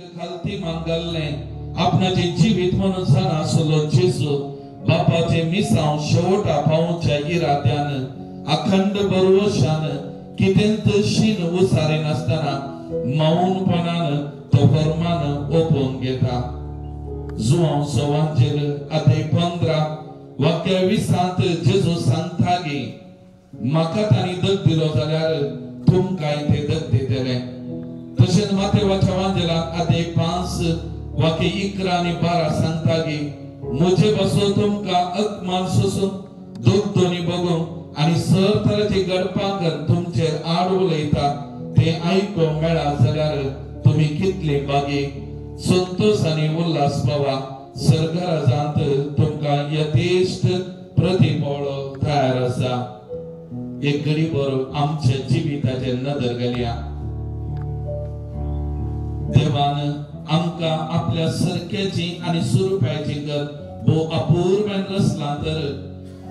खालती मांगल्लें आपणाचें जिवीत म्हणून जाणा आसलो जेजू बापाचें मिसांव शेवटा पावच्या इराद्यान अखंड बरवशान कितेंच शीन उसारिनासतना मौनपणान तो फर्मान ओपून घेता. जुवांव सवांचेर आतां 15 वाक्य 20 जेजू सांगता की म्हाका तांणी दग दिलो जाल्यार तुमकांय ते दग दितले. तशेंच मातेवाच्या वांजेलाक आतां 5 वाक्य 11 आनी 12 सांगता की म्हजे पासून तुमकां अपमान सोसून दुख दोनी बघून आनी सर तरेचे गडपांक तुमचेर आड उलयता ते आयकूंक मेळा जाल्यार तुमी कितले बागी संतोश आनी उल्हास पावा. सरकारांत तुमकां यथेश्ट प्रतिफळ तयार आसा. एक घडीभर आमच्या जिविताचेर नदर घालया. देवान आमकां आपल्या सरक्याची आनी सुरुपायची गत भोव अपूर्वान रचलां तर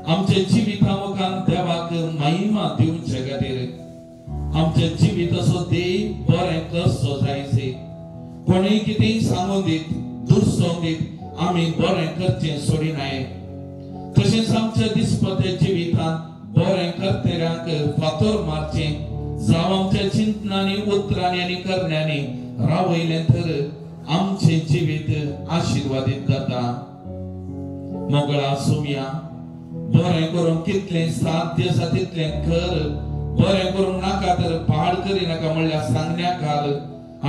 आमच्या जिविता मुखार देवाक महिमा दिवचे खातीर आमच्या जिविताचो ध्येय बरें करचो जायचे. कोणूय कितेंय सांगून दीत दुरसोवन दीत आमी बरें करचें सोडिनाय. तशेंच आमच्या दिसपत्या जिवितांत बरें करतल्यांक फातर मारचें जावं आमच्या चिंतनांनी उतरांनी आनी करण्यांनी रावयलें तर आमचें जिवीत आशिर्वादीत जाता. मोगळा सुमया बरें करूंक कितलें साध्य आसा तितलें कर, बरें करूंक नाका तर पाड करिनाका म्हणल्यार सांगण्या घाल.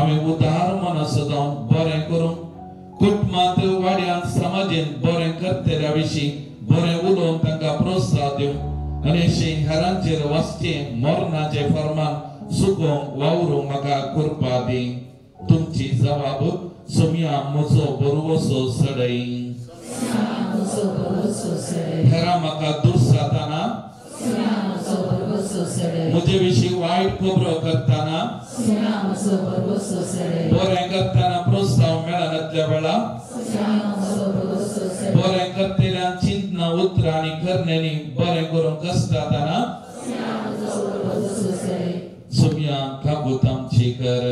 आमी उदार मनसो जावन बरें करूंक कुटुंबांत वाड्यांत समाजेंत बरें करतल्या विशीं बरें उलोवन तांकां प्रोत्साहन दिवंक आनी अशें हेरांचेर वाचचें मरणाचें फर्मान चुकोवंक वावरूंक म्हाका कृपा दी. तुमची जबाब सोम्या म्हजो बरवसो सडय. हेरां म्हाका दुरसातना म्हजे विशीं वायट खबरो करतना बरें करतना प्रोत्साहन मेळनातल्या वेळा बरें करतल्यान चिंतना उतरां आनी करण्यांनी बरें करूंक कसताना सोम्या काबूत आमची कर.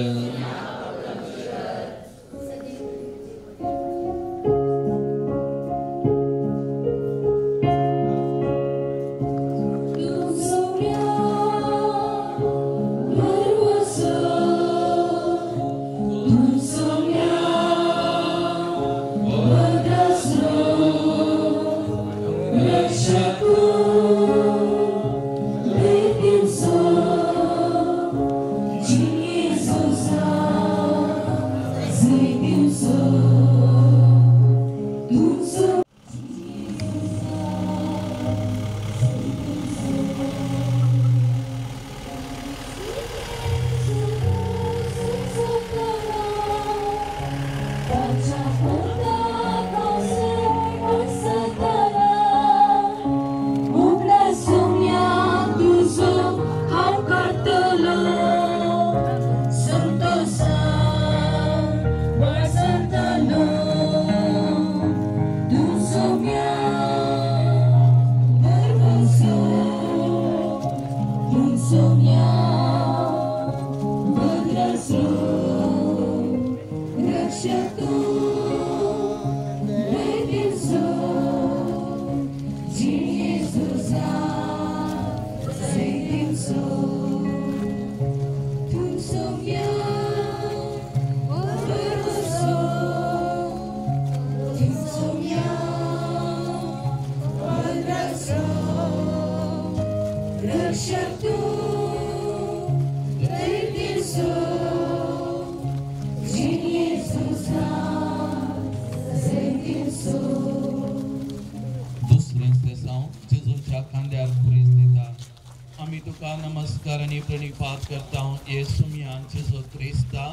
नमस्कार आनी प्रणिपात करता येसू जेजू क्रिस्ता.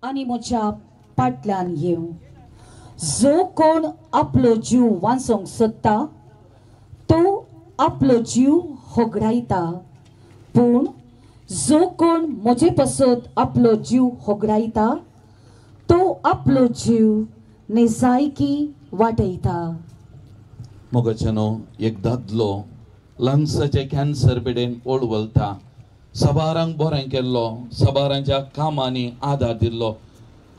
आनी म्हज्या पाटल्यान येवं. जो कोण आपलो जीव वाचोवंक सोदता तो आपलो जीव होगडायता, पूण जो कोण म्हजे पासत आपलो जीव होगडायता तो आपलो जीव निजायकी वाटयता. मोगाच्यानो एक दादलो लंग्साचे कॅन्सर पिडेन ओळवलता. सबारांक बरें केल्लो, सबारांच्या कामांनी आदार दिल्लो.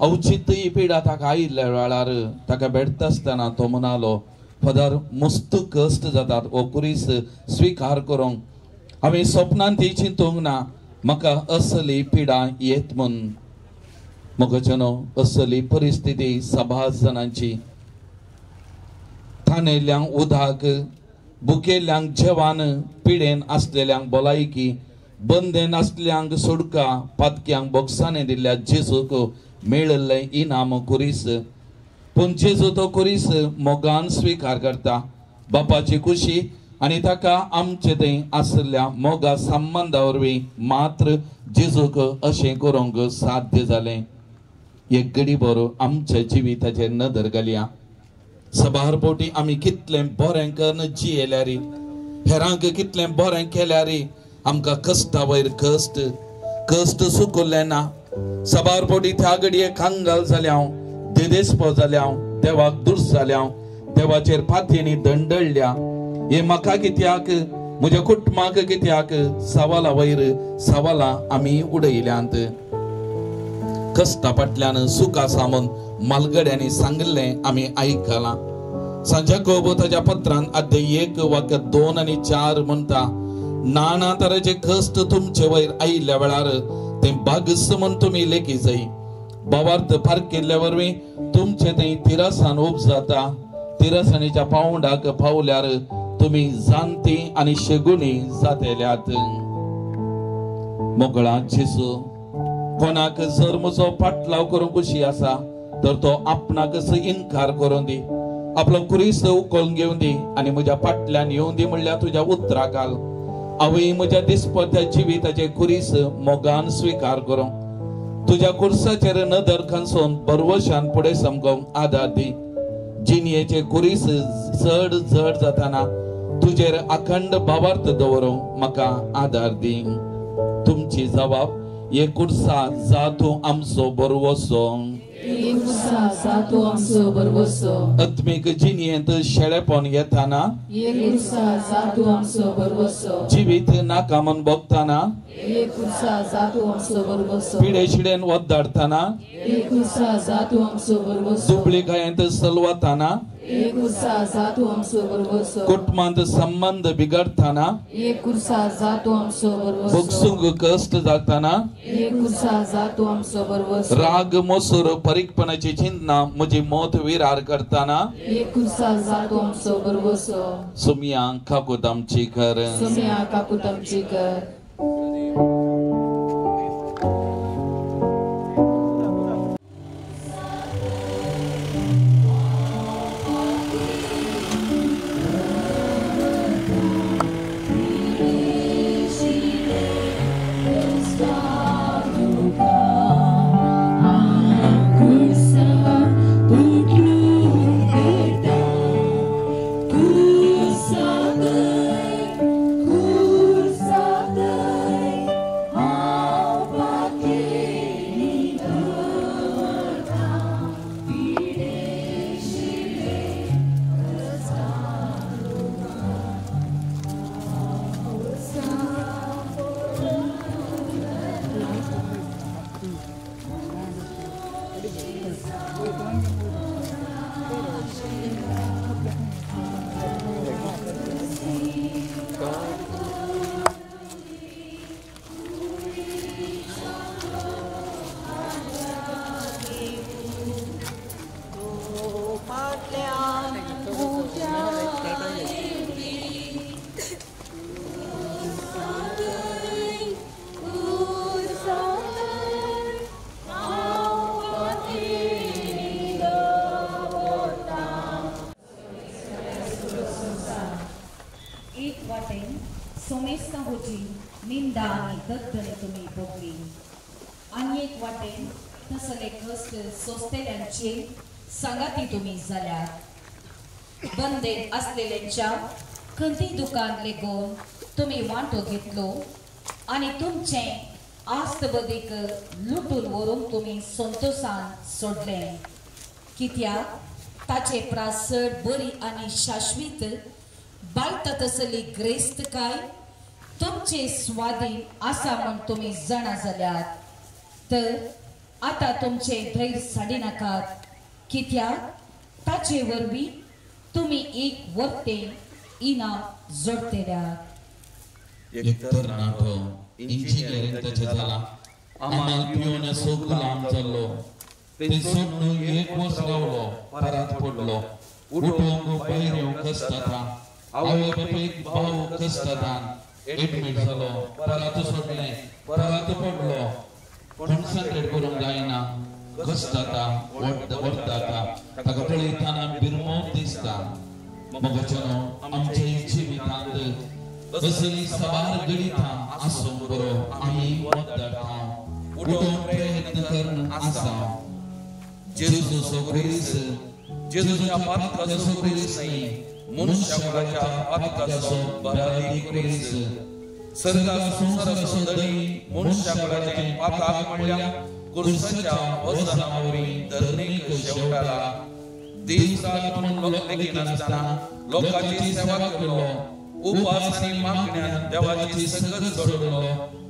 अवचीत ही पिडा ताका आयिल्ल्या वेळार ताका भेटता आसतना तो म्हणालो, फादर मस्त कश्ट जातात हो कुरीस स्विकार करूंक, हांवें सपनान ती चिंतूंक ना म्हाका असली पिडा येत म्हूण. मोगाच्यानो असली परिस्थिती सभास जाणांची. तानेल्यांक उदक, भुकेल्ल्यांक जेवण, पिडेन आसलेल्यांक भलायकी, बंदेन आसल्यांक सोडका, पातक्यांक बोक्सांनी दिल्ल्या जेजूक मेळिल्लें इनाम कुरीस. पूण जेजू तो कुरीस मोगान स्विकार करता बापाची खुशी आनी ताका आमचे थंय आशिल्ल्या मोगा संबंदा वरवीं मात्र जेजूक अशें करूंक साध्य जालें. एक घडी बरो आमच्या जिविताचेर नदर घालया. सबार फावटी आमी कितलें बरें करून जियेल्यार, हेरांक कितलें बरें केल्यार आमकां कश्टा वयर कश्ट, कश्ट सुकुल्लें ना. सबार फावटी त्या घडये कांगाल जाल्या हांव, देदेस्पो जाल्या हांव, देवाक दुर्स जाल्या हांव, देवाचेर फातयेनी दंडळ्ळ्या. हे म्हाका कित्याक, म्हज्या कुटुंबाक कित्याक सवाला वयर सवालां आमी उडयल्यांत. कश्टा फाटल्यान सूख आसा म्हूण मालगड्यांनी सांगिल्लें आमी आयकलां. सांजाकोब ताच्या पत्रान अध्याय 1 वाक्य 2 आनी 4 म्हणटा, नाना तरेचे कश्ट तुमचे वयर आयिल्ल्या वेळार ते बागस म्हूण तुमी लेखी जाय. भावार्थ फारकेल्ल्या वरवीं तुमचे थंय तिरसान उपजाता. तिरसाणीच्या पावंडाक पावल्यार तुमी जाणटी आनी शेगुणी जातेल्यात. मोगळा जेजू कोणाक जर म्हजो पाटलाव करूंक खुशी आसा तर तो आपणाकच इनकार करून दी, आपलो कुरीस उखलून घेवन दी आनी म्हज्या फाटल्यान येवन दी म्हणल्यार तुज्या उतराक घाल. आवय म्हज्या दिसपट्ट्या जिविताचे कुरीस मोगान स्विकार करूं, तुज्या कुर्साचेर नदर खंसून बरवशान फुडें समकोंक आदार दी. जिणयेचे कुरीस चड जड जाताना तुजेर अखंड भावार्थ दवरूंक म्हाका आदार दी. तुमची जबाब हे कुर्सा जा तूं आमचो बरवसो. आत्मीक जिणयेंत शेळेपण येताना, जिवीत नाका म्हूण भोगताना, पिडे शिडेन वद्दाडताना, दुबळीकायेंत सलवताना, कुटुंबांत संबंद बिगडताना, भोगसूंक कश्ट जाताना, राग मोसूर परीकपणाची चिंतना म्हजी मौत विरार करताना, सुमिया काकूत आमची कर. सांगाती तुमी जाल्यार बंदेन असलेल्यांच्या खंती दुकान लेगून तुमी वांटो घेतलो आनी तुमचें आस्त बदीक लुटून व्हरून तुमी संतोशान सोडलें. कित्याक ताचे प्रास चड बरी आनी शाश्वीत बाळटा तसली ग्रेस्तकाय तुमचे स्वाधीन आसा म्हूण तुमी जाणा जाल्यात तर आतां तुमचे धैर्य साडिनाकात कित्याक ताचे वरवीं तुमी एक वर्ते इनाम जोडटेल्यात. एक तरणाटो इंजिनियरिंग ताचें जालां आमाल पिवन गुलाम जाल्लो ते सोडून एक वर्स रावलो परत पडलो उठोवंक भायर येवंक कश्टता आवय बापायक भाव कश्टतान एडमीट जालो परत सोडलें परत पडलो कॉन्सन्ट्रेट करूंक जायना कश्टता वडटा ताका पळयतना बिरमो दिसता. मगच्यानो आमच्या जिवितांत असली सबार गणितां आसूंक बरो आमी वतां उठोवंक प्रयत्न करून आसा. जेजूचो खुरीस जेजूच्या पातकाचो खुरीस न्ही मनशाच्या पातकाचो बरादी खुरीस सर्गा संवसाराचो धनी मनशाचे पाताक म्हणल्यार कुर्साच्या वजना वरवीं धरणीक शेवटाला दीस रात म्हूण लेखिनासतना लोकांची सेवा केलो उपास आनी मागण्यान देवाची संगत जोडलो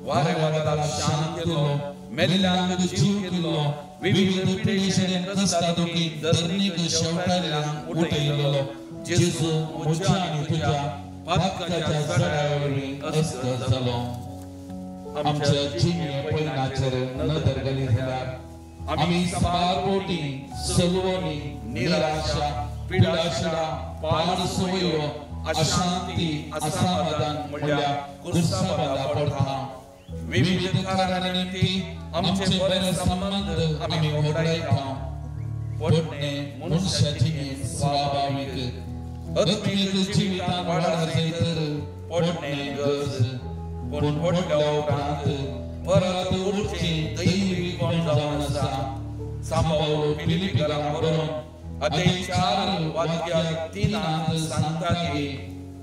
वारे वादळाक शांत केलो मेल्ल्यांक जीव केलो विविध पिडेशेन कश्टा दुखी धरणीक शेवटाल्यांक उठयलो. जेजू म्हज्या आनी तुज्या पातकाच्या जड्या वरवीं अस्त जालो. आमच्या जिणे पयणाचेर नदर घाली जाल्यार आमी साबार बोटी सलवणी निराशा पिडाशिडा पाड सवयो अशांती असमाधान म्हणल्यार कुर्साबादा पडटा. विविध कारणां निमती आमचे बरे संबंद आमी वगडायता. पडणे मनशाची जिणेंत स्वाभावीक आत्मीक जिवितांत वाडा जाय तर पडणे गरज पूण पडल्या उपरांत परत उरचें दैवीपण जावन आसा. सांबावलो फिलिपीकारांक बरोवन अध्याय 4 वाक्य 3 सांगता की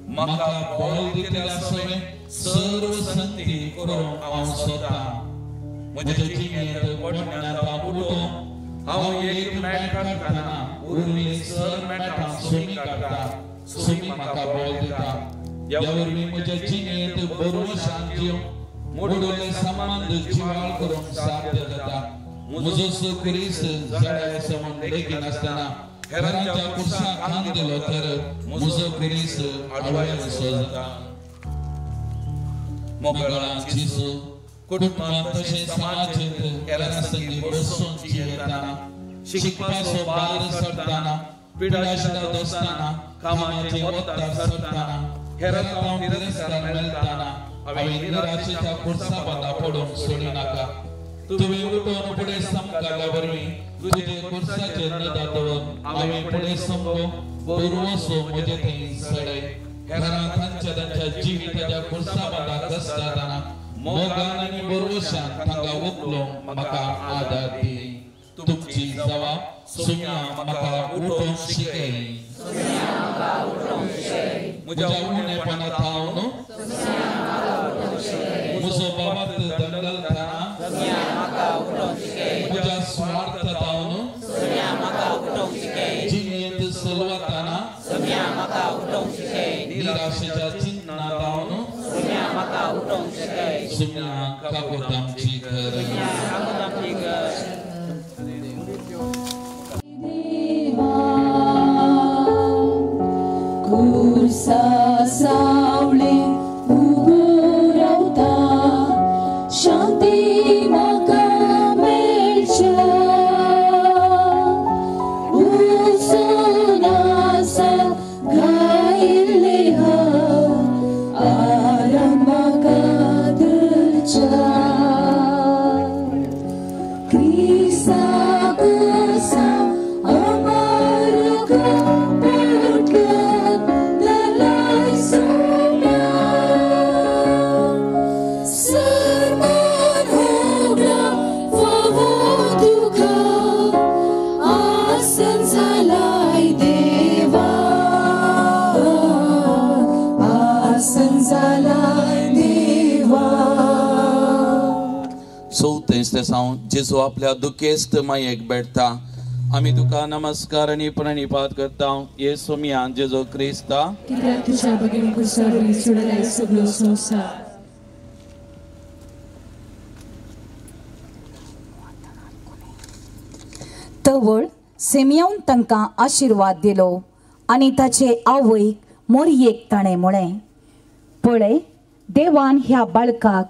म्हाका बळ दितल्या सवें सर्व संती करूंक हांव सोदतां. म्हज्या जिणेंत पडण्यांत उठोवंक हांव एक मेट काडटना उरलीं सर मेटां सुमी काडटा सुमी म्हाका बळ दिता. ह्या वरवीं म्हज्या जिणेंत भरवशान जीव मोडले संबंद जिवाळ करूंक साध्य जाता. म्हजो खुरीस जड्या म्हूण लेखिनासतना हेरांच्या कुर्साक खांद दिलो तर म्हजो खुरीस आडवायसो जाता. मोगळां जेजू कुटुंबांत तशें समाजेंत हेरां संगी बसून जियेतना शिकपाचो भार चडटना पिडाशिडा दोसतना कामाचें वत्तार चडटना हेरां तिरस्कार मेळटना हांवें निराशेच्या कुर्सा बांदा पडूंक सोडिनाका. तुवें उठोवन फुडें समकाल्या वरवीं तुजे कुर्साचेर नदर दवरून हांवें फुडें समको बरोवसो म्हजे थंय सडय. हेरां तांच्या तांच्या जिविताच्या कुर्सा बांदा कसताना मोगान आनी बरोवशान तांकां उखलूंक म्हाका आदार दी. तुमची जबाब सुम्या म्हाका उठोवंक शिकय. म्हज्या उणेपणा थावन म्हजो बाबात दंगलतना म्हज्या स्वार्थ थावन जिणेंत सलवताना निराशेच्या चिंतना थावन सुम्या कापोत आमची कर. कुर्सा सावळे उबो रावता शांती म्हाका मेळच्या उसून आसा घायिल्ले हांव आराम म्हाका दिवच्या क्रिस्ता कुर्सा अमर चवथें जेजू आपल्या दुखेस्त मायेक भेटता. आमी तुका नमस्कार आनी प्रणिपात करता येसू मियान जेजू क्रिस्ता. कित्याक तुज्या बगेन कुर्सा वरवीं सोडलाय सगळो संवसार. तवळ सिमियोन तांकां आशिर्वाद दिलो आनी ताचे आवयक मोरयेक ताणें म्हळें, पळय, देवान ह्या बाळकाक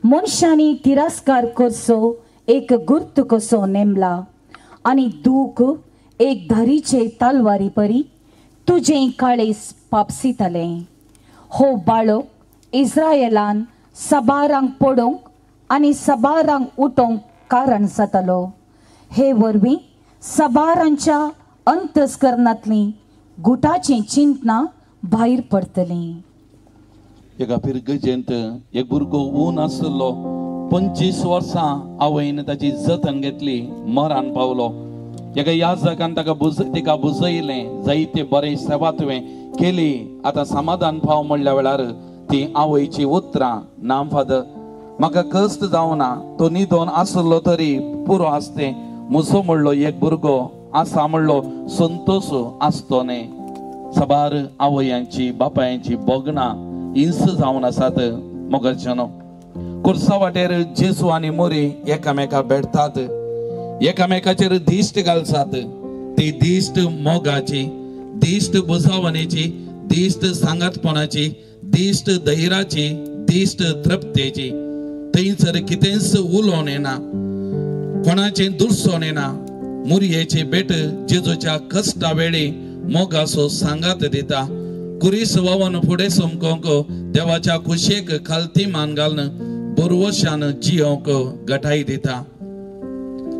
मनशांनी तिरस्कार करचो एक गुर्त कसो नेमला आनी दूख एक धारीचे तालवारी परी तुजें काळेस पापसितलें. हो बाळक इस्रायलान सबारांक पडोवंक आनी सबारांक उठोवंक कारण जातलो. हे वरवीं सबारांच्या अंतस्करणांतलीं गुटाचीं चिंतना भायर पडटलीं. एका फिरगजेंत एक भुरगो ऊन आसलो. 25 वर्सां आवयन ताची जतन घेतली, मरान पावलो. एका याजकान ताका तिका बुजयलें, जायते बरें सेवा तुवें केली, आतां समाधान पाव म्हणल्या वेळार ती आवयची उतरां, ना फादर, म्हाका कश्ट जावना, तो निदोन आसलो तरी पुरो आसते, म्हजो म्हणलो एक भुरगो आसा म्हणलो संतोश आसतो न्ही. साबार आवयांची बापायांची भोगणां हिंस जावन आसात. मोगाच्यानो, कुर्सा वाटेर जेजू आनी मोरी एकामेका भेटतात, एकामेकाचेर दिश्ट घालतात. ती दिश्ट मोगाची, दिश्ट बुजावणेची, दिश्ट सांगातपणाची, दिश्ट धैर्याची, दिश्ट तृप्तेची. थंयसर कितेंच उलोवन येना, कोणाचें दुरसोन येना. मुरयेची भेट जेजूच्या कश्टा वेळी मोगाचो सांगात दिता. कुरीस व्हांवन फुडें समकोंक देवाच्या कुशेक खालती मान घालून बरवशान जियोंक गटाय दिता.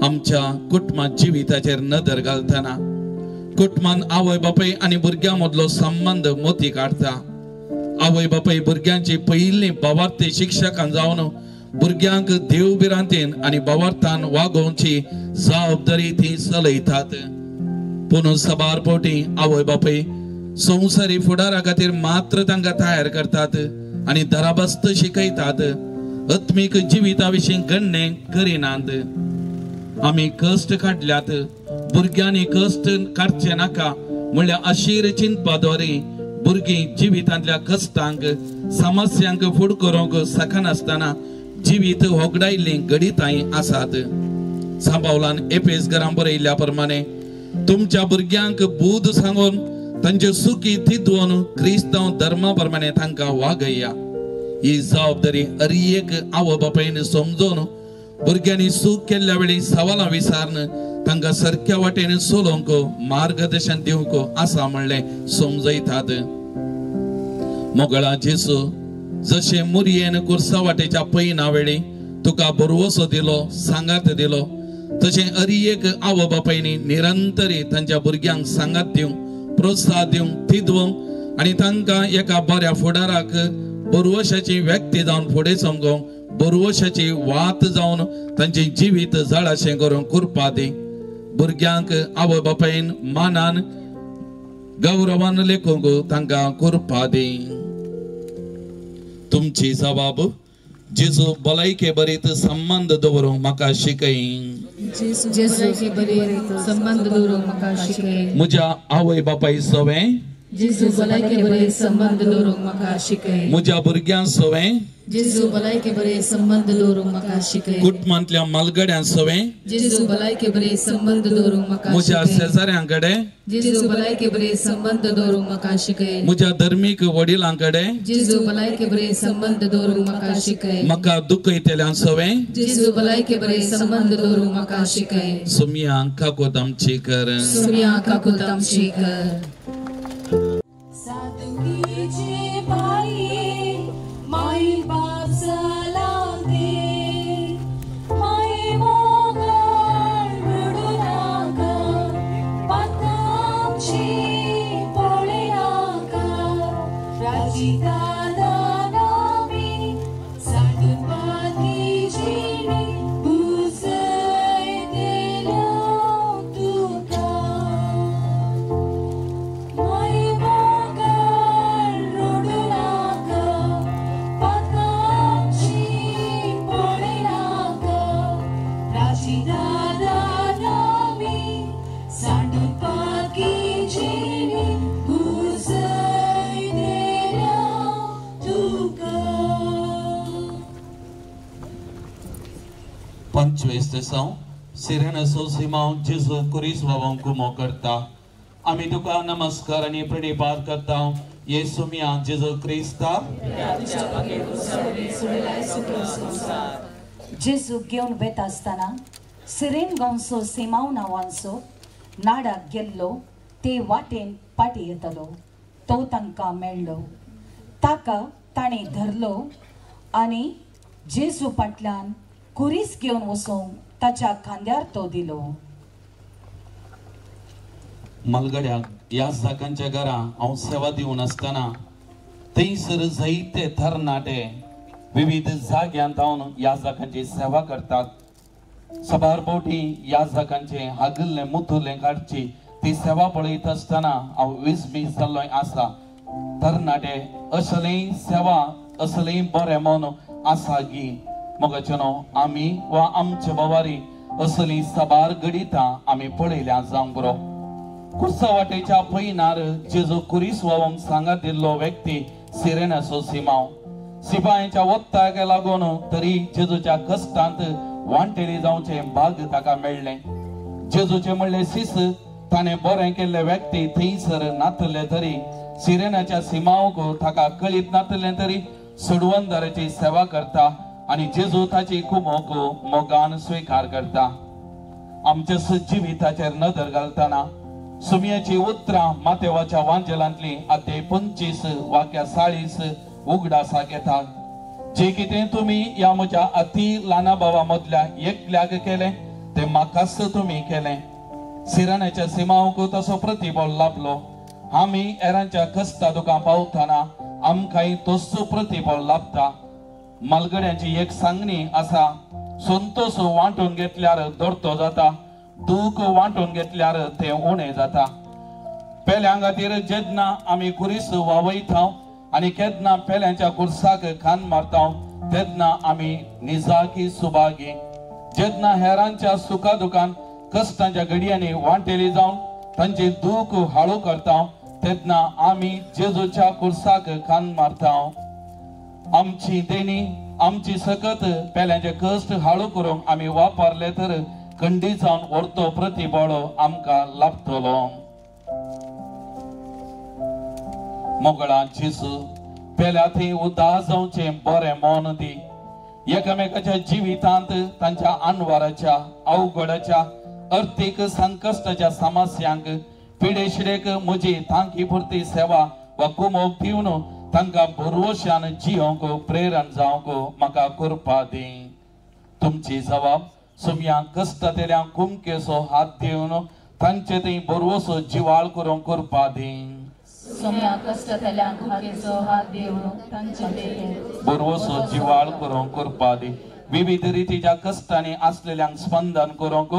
आमच्या कुटुंबा जिविताचेर नदर घालतना कुटुंबान आवय बापाय आनी भुरग्यां मदलो संबंद मोती काडटा. आवय बापाय भुरग्यांची पयलीं भावार्थी शिक्षकां जावन भुरग्यांक देव भिरांतेन आनी भावार्थान वागोवची जबाबदारी ती चलयतात. पूण साबार फावटी आवय बापाय संवसारी फुडारा खातीर मात्र तांकां तयार करतात आनी दराबस्त शिकयतात. आत्मीक जिविता विशीं गणणे करिनात. आमी कश्ट काडल्यात, भुरग्यांनी कश्ट काडचे नाका म्हणल्यार अशीर चिंतपा द्वारे भुरगीं जिवितांतल्या कश्टांक समस्यांक फुड करूंक शकनासतना जिवीत होगडायल्लीं घडितांय आसात. सांबावलान एपेस घरां बरयल्ल्या प्रमाणे तुमच्या भुरग्यांक बूद सांगून तांचे सुखी तितून क्रिस्तांव धर्मा प्रमाणे तांकां वागया. ही जबाबदारी हर एक आवय बापायन समजून भुरग्यांनी चूक केल्ल्या वेळी सवालां विचारून तांकां सारक्या वाटेन चलोवंक मार्गदर्शन दिवंक आसा म्हणलें समजयतात. मोगळा जेजू, जशें मुरयेन कुर्सा वाटेच्या पयना वेळी तुका भरवसो दिलो, सांगात दिलो, तशें हर एक आवय बापायनी निरंतरी तांच्या भुरग्यांक सांगात दिवंक, प्रोत्साह दिवंक, तिदवंक आनी तांकां एका बऱ्या फुडाराक बरवशाची व्यक्ती जावन फुडें समगोवंक, बरवशाची वात जावन तांचें जिवीत जळाशें करूंक कृपा दी. भुरग्यांक आवय बापायन मानान गौरवान लेखूंक तांकां कृपा दी. तुमची जबाब जेजू भलायके बरीत संबंद दवरूंक म्हाका शिकय. म्हज्या आवय बापाय सवें, जेजू भलायके बरे संबंद दवरूंक म्हाका शिकय. म्हज्या भुरग्यां सवें, जेजू भलायके बरे संबंद दवरूंक म्हाका शिकय. कुटुंबांतल्या मालगड्यां सवें, जेजू भलायके बरे संबंद दवरूंक म्हाका शिकय. म्हज्या शेजाऱ्यां कडेन, जेजू भलायके बरे संबंद दवरूंक म्हाका शिकय. म्हज्या धर्मीक वडिलां कडेन, जेजू भलायके बरे संबंद दवरूंक म्हाका शिकय. म्हाका दुखयतल्यां सवें, जेजू भलायके बरे संबंद दवरूंक म्हाका शिकय. सुमिया काकूत आमची कर, सुमिया काकूत आमची कर. पंचवीस दिसांव सिरेनाचो सिमांव जेजू कुरीस बाबांक कुमो करता. आमी तुका नमस्कार आनी प्रणिपात करता येसू मिया जेजू क्रिस्ता. जेजू घेवन वेता आसतना सिरेन गांवचो सिमांव नांवांचो नाडाक गेल्लो ते वाटेन पाटी येतालो तो तांकां मेळ्ळो. ताका ताणें धरलो आनी जेजू फाटल्यान कुरीस घेवन वचूंक ताच्या खांद्यार तो दिलो. मालगड्याक ह्या जाकांच्या घरा हांव सेवा दिवन आसतना थंयसर जायते तरणाटे विविध जाग्यांत हांव ह्या जाकांची सेवा करतात. सबार बोटी ह्या जाकांचे हागल्ले मुतुल्ले काडची ती सेवा पळयत आसतना हांव विस्मीत जाल्लो आसा. तरणाटे असलेय सेवा असलेय बरें मन आसा गी मोगाचे न्हू आमी वा आमचे बावारी असली साबार घडितां आमी पळयल्या जावंक बरो. कुर्सा वाटेच्या पयनार जेजू कुरीस वावंक सांगात दिल्लो व्यक्ती सिरेनाचो सिमांव सिपायांच्या वत्ताक लागून तरी जेजूच्या कश्टांत वांटेली जावचें भाग ताका मेळ्ळें. जेजूचें म्हणलें सीस ताणें बरें केल्ले व्यक्ती थंयसर नातले तरी सिरेनाच्या सिमांवक ताका कळीत नातलें तरी सोडवणदाराची सेवा करता आनी जेजू ताची कुमोक मोगान स्विकार करता. आमच्या जिविताचेर नदर घालतना सुमयाची उतरां मातेवाच्या वांजेलांतली आते 25 वाक्या 40 उगडासाक येता. जे कितें तुमी ह्या म्हज्या अती ल्हाना भावा मदल्या एकल्याक केलें तें म्हाकाच तुमी केलें. सिराण्याच्या सिमांवक तसो प्रतिबळ लाभलो. आमी हेरांच्या कश्टा दुकां पावतना आमकांय तोच प्रतिबळ लाभता. मालगड्यांची एक सांगणी आसा, संतोष वांटून घेतल्यार दोडतो जाता, दूख वांटून घेतल्यार तें उणें जाता. पेल्यां खातीर जेन्ना आमी कुरीस वावयता आनी केन्ना पेल्यांच्या कुर्साक खान मारता तेन्ना आमी निजाकी सुभागी. जेन्ना हेरांच्या सुखा दुखान कश्टांच्या घडयांनी वांटेली जावन तांचे दूख हाळू करता तेन्ना आमी जेजूच्या कुर्साक खान मारता. आमची देणी आमची सकत पेल्यांचे कश्ट हाळू करूंक आमी वापरले तर खंडी जावन व्हरतो प्रतिबळ आमकां लाभतलो. मोगळा जेजू पेल्या थंय उदास जावचें बरें मन दी. एकामेकाच्या जिवितांत तांच्या अनवाराच्या अवघडाच्या अर्थीक संकश्टाच्या समस्यांक पिडेशिडेक म्हजी तांकी पुरती सेवा वा कुमोक दिवन तांकां भरवशान जियोंक प्रेरण जावंक म्हाका कृपा दी. तुमची जबाब सुमया कश्टांतल्या कुमकेचो हात दिवन तांचे थंय भरवसो जिवाळ करूंक कृपा दी. भरवसो जिवाळ करूंक कृपा दी. विविध रितीच्या कश्टांनी आसलेल्यांक स्पंदन करूंक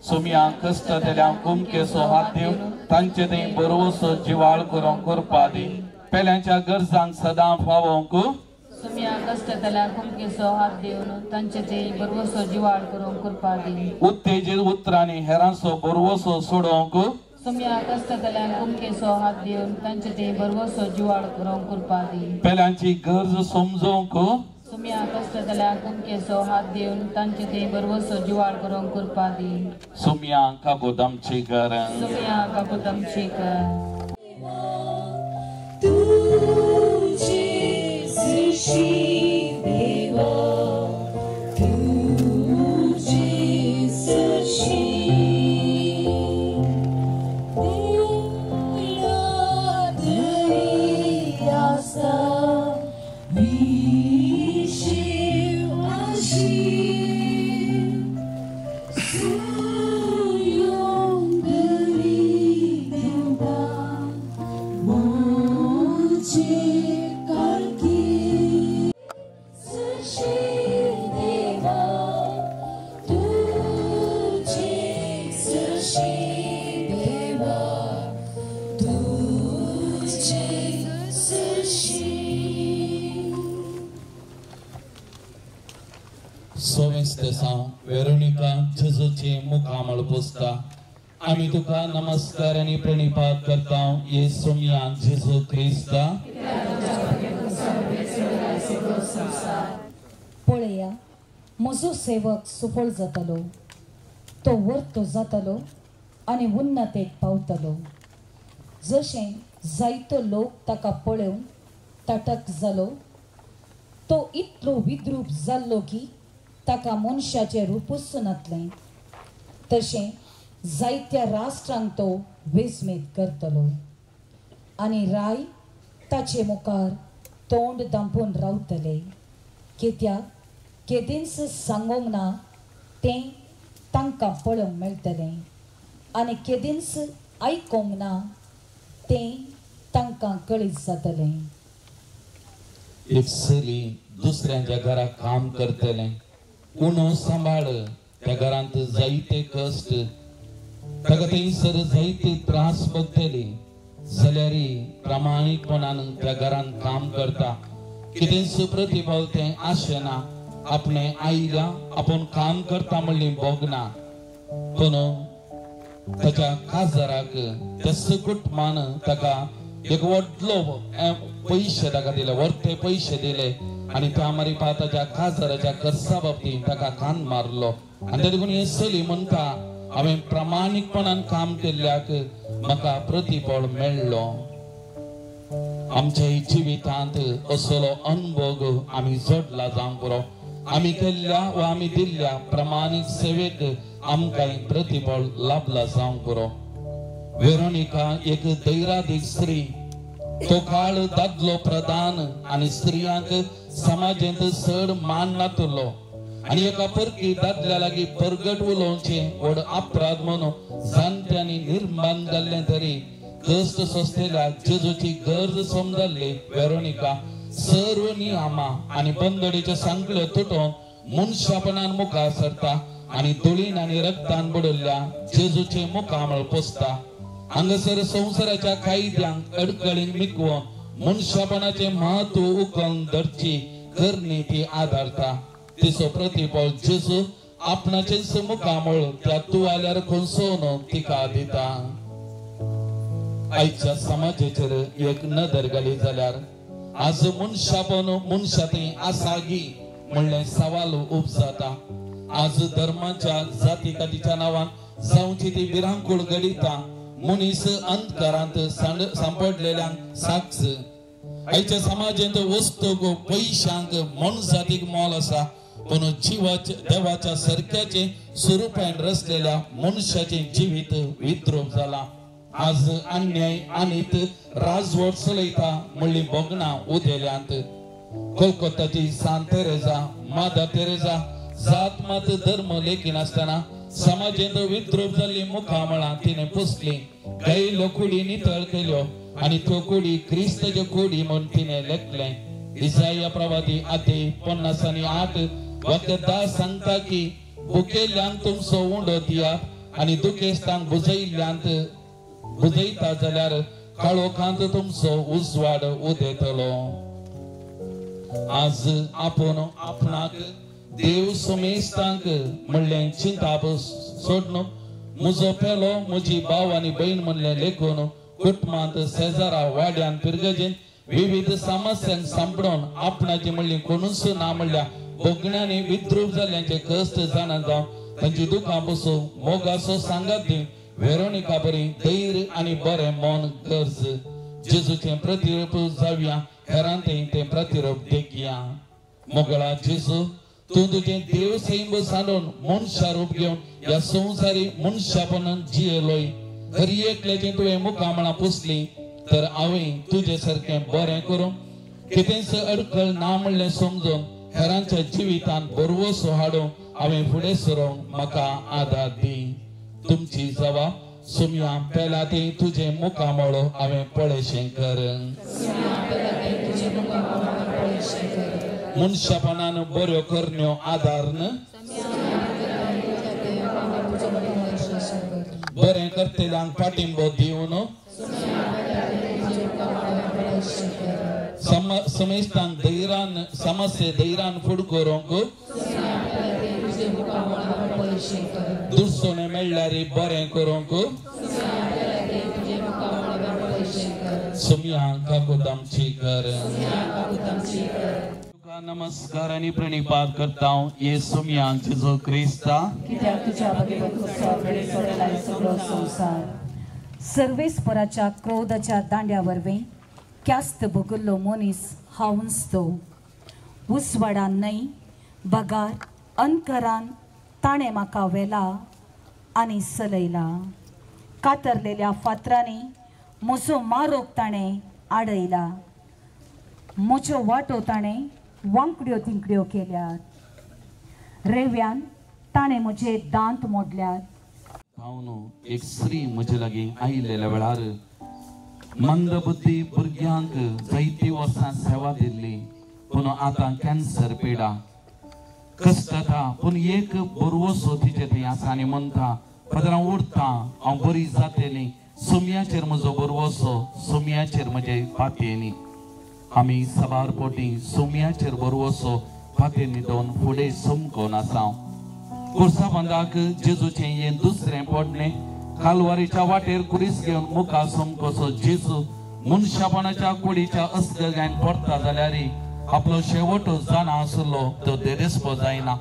सुमया कश्टांतल्या कुमकेचो हात दिवन तांचे थंय भरवसो जिवाळ करूंक कृपा दी. पेल्यांच्या गरजांक सदां फावोंक उत्तेजीत उतरांनी हेरांचो भरवसो सोडोवंक पेल्यांची गरज समजोवंक सुमया कागोदमची गरज. देवा तुझे सशी आसा विशीव आशी सुयोंगरी देवा मोचे काळकी वेरोनिका जेजूचे मुखामळ पुसता. आमी तुका नमस्कार आनी प्रणिपात करता येसू मिया जेजू क्रिस्ता. पळया म्हजो सेवक सुफळ जातलो, तो वर्तो जातलो आनी उन्नतेक पावतलो. जशें जायतो लोक ताका पळोवन तटक जालो, तो इतलो विद्रूप जाल्लो की ताका मनशाचें रुपूच नातलें, तशें जायत्या राष्ट्रांक तो वेजमेत करतलो आनी राय ताचे मुखार तोंड दांपून रावतले. कित्याक केदींच सांगूंक ना तें तांकां पळोवंक मेळटलें आनी केदींच आयकूंक ना तें तांकां कळीत जातलें. एक चली दुसऱ्यांच्या घराक काम करतलें, उणो सांबाळ, त्या घरांत जायते कश्ट, ताका थंयसर जायते त्रास भोगतली, जाल्यार प्रामाणीकपणान त्या घरांत काम करता. कितेंच प्रतिफळ तें आशेना, आपणे आयला आपूण काम करता म्हणली भोगना. पूण ताच्या काजाराक त्या कुटुंबान ताका एक व्हडलो पयशे ताका दिले, व्हडले पयशे दिले आनी त्या मारिपा ताच्या काजाराच्या खर्चा बाबतींत ताका कान मारलो. आनी ते देखून हे चली म्हणटा, हांवें प्रामाणीकपणान काम केल्ल्याक म्हाका प्रतिफळ मेळ्ळो. आमच्या जिवितांत असलो अनुभव आमी जोडला जावंक पुरो. आमी केल्ल्या वा आमी दिल्ल्या प्रामाणीक सेवेक आमकां प्रतिफळ लाभला जावंक पुरो. वेरोनिका एक दैरादीक स्त्री, तो काळ दादलो प्रधान आनी स्त्रियांक समाजेंत चड मान नातलो आनी एका परकी दादल्या लागीं परगट उलोवचें व्हड अपराध म्हणून जाणट्यांनी निर्माण जाल्लें तरी कश्ट सोंसलेल्या जेजूची गरज समजाल्ली वेरोनिका सर्व नियमा आनी बंदडीच्यो सांखळ्यो तुटोवन मनशापणान मुखार सरता आनी धुळीन आनी रक्तान बुडल्ल्या जेजूचे मुखामळ पोसता. हांगासर संवसाराच्या कायद्यांक अडकळींक मिकवोन मनशापणाचें म्हत्व उखलून धरची करणी ती आदारता. तिचो प्रतिफळ जेजू आपणाचेच मुखामळ त्या तुवाल्यार खोसोवन तिका दिता. आयच्या समाजाचेर एक नदर घाली जाल्यार आज मनशापण मनशा थंय आसा गी म्हणलें सवाल उपजाता. आज धर्माच्या जाती कातीच्या नांवान जावची ती विरांकूळ घडिता मनीस अंधकारांत सांपडलेल्यांक साक्ष. आयच्या समाजांत वस्तूक पयशांक मनजातीक मोल आसा, पूण जिवाच्या देवाच्या सारक्याचे स्वरुपान रचलेल्या मनशाचें जिवीत विद्रूप जाला. आज अन्याय आनीत राजवट चलयता म्हणली भोगणां उदेल्यांत. कोलकाताची सांत तेरेजा, मादर तेरेजा जात मात धर्म लेखिनासतना समाजेंत विद्रूप जाल्ली मुखामळां तिणें पुसली, गायिल्ल्यो कुडी नितळ केल्यो आनी त्यो कुडी क्रिस्ताच्यो कुडी म्हूण तिणें लेखलें. इसाया प्रवादी आदी 58 वाक्य 10 सांगता की भुकेल्ल्यांक तुमचो उंडो दियात आनी दुखेस्तांक बुजयिल्ल्यांत बुजयता जाल्यार काळोखांत तुमचो उजवाड उदेतलो. आज आपूण आपणाक देव समेस्तांक म्हणलें चिंताप सोडून म्हजो पेलो म्हजी भाव आनी भयण म्हणलें लेखून कुटुंबांत शेजारा वाड्यान पिरगजेन विविध समस्यांक सांपडोवन आपणाची म्हणली कोणूच ना म्हणल्या भोगण्यांनी विद्रूप जाल्यांचे कश्ट जाणा जावन तांची दुखां बसून मोगाचो सांगात दी वेरोनिका बरी धैर्य आनी बरें मन गरज. जेजूचें प्रतिरूप जावया, हेरां तें प्रतिरूप देखया. मोगळा जेजू, तूं तुजें देव सैम सांडून मनशा रूप घेवन ह्या संवसारी मनशापणान जियेलोय. हर एकल्याचें तुवें मुखामळां पुसलीं तर हांवें तुजे सारकें बरें करूं कितेंच अडखळ ना म्हणलें समजून हेरांच्या जिवितांत बरवसो हाडूंक हांवें फुडें सरूंक म्हाका आदार दी. तुमची जबाब सुमया पेला ती तुजें मुखामळ हांवें पळयशें कर. मनशापणान बऱ्यो करण्यो आदार बरें करतल्यांक पाठिंबो दिवन समेस्तांक धैर्यान समस्ये धैर्यान फुड करूंक दुसोने मेळ्ळ्यार बरें करूंक सुमया काकुदामची कर. नमस्कार आनी प्रणिपात करता येसू जेजू क्रिस्ता, कित्याक तुझ्या भगेवत सगळो संवसार. सर्वेस्पराच्या क्रोधाच्या दांड्या वरवीं क्यास्त भोगल्लो मनीस हांवच तो. उसवाडान न्हय बगार अंकरान ताणें म्हाका व्हेला आनी सलयला. कातरलेल्या फातरांनी म्हजो मारोग ताणें आडयला. म्हज्यो वाटो ताणें वांकड्यो तिंकड्यो केल्यात. रेव्यान ताणें म्हजे दांत मोडल्यात. हांव एक स्त्री म्हजे लागीं आयिल्ल्या वेळार मंदबुद्धी भुरग्यांक जायती वर्सां सेवा दिल्ली, पूण आतां कॅन्सर पिडा कश्टता, पूण एक बरवसो तिचे थंय आसा आनी म्हणटा, पदरां उरता हांव बरी जातली, सुमयाचेर म्हजो बरवसो, सुमयाचेर म्हजे पातयेनी. आमी सबार पोटी सुमयाचेर बरवसो पातयेनी दोन फुडें समकोन आसा. कुर्सा बंदाक जेजूचें हें दुसरें पडणें कालवारीच्या वाटेर कुरीस घेवन मुखार समकोसो जेजू मनशापणाच्या कुडीच्या अस्गगायन पडटा जाल्यार आपलो शेवट जाणा आसलो तो देदेस्पो जायना,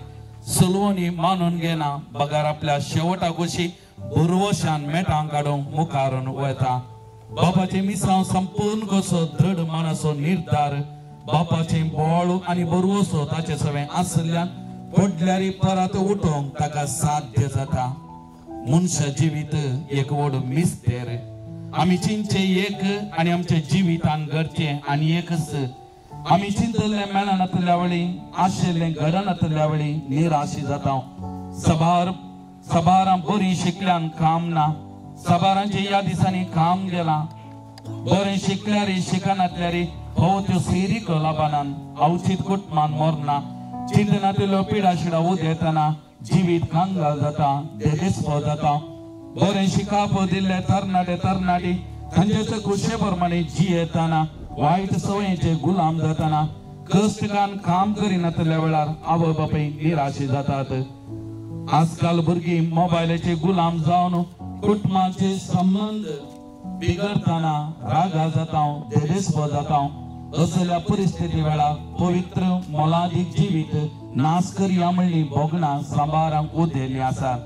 सलवणी मानून घेना, बगार आपल्या शेवटा कशी बुरवशान मेटां काडूंक मुखारून वता. बापाचें मिसांव संपूर्ण कसो दृढ मनाचो निर्धार, बापाचें बळ आनी बरवसो ताचे सवें आसल्यान पडल्यार परत उठोवंक ताका साध्य जाता. मनशा जिवीत एक व्हड मिस्तेर. आमी चिंतचें एक आनी आमच्या जिवितान घडचें आनी एकच. आमी चिंतल्लें मेळनातल्या वेळी, आशिल्लें घडनातल्या वेळी निराशी जाता. सबार सबारां बरी शिकल्यान काम ना, सबारांचे ह्या दिसांनी काम गेलां. बरें शिकल्यार शिकनातल्यार हो त्यो सिरीक लाबानान अवचीत कुटमान मरना. चिंतनातलो पिडा शिडा उदेतना जिवीत कांगाल जाता, देदेस्पो जाता. बरें शिकाप दिल्ले तरणाटे तरणाटी तांचे खुशे प्रमाणे जियेतना वायट सवयेचे गुलाम जातना कश्टकान काम करिनातल्या वेळार आवय बापूय निराशी जातात. आजकाल भुरगीं मोबायलाचे गुलाम जावन कुटुंबाचे संबंद बिगडताना रागा जाता, देदेस्पो जाता. असल्या परिस्थिती वेळार पवित्र मोलादीक जिवीत नाश करया म्हणली भोगणां सांबारांक उदेल्ली आसात.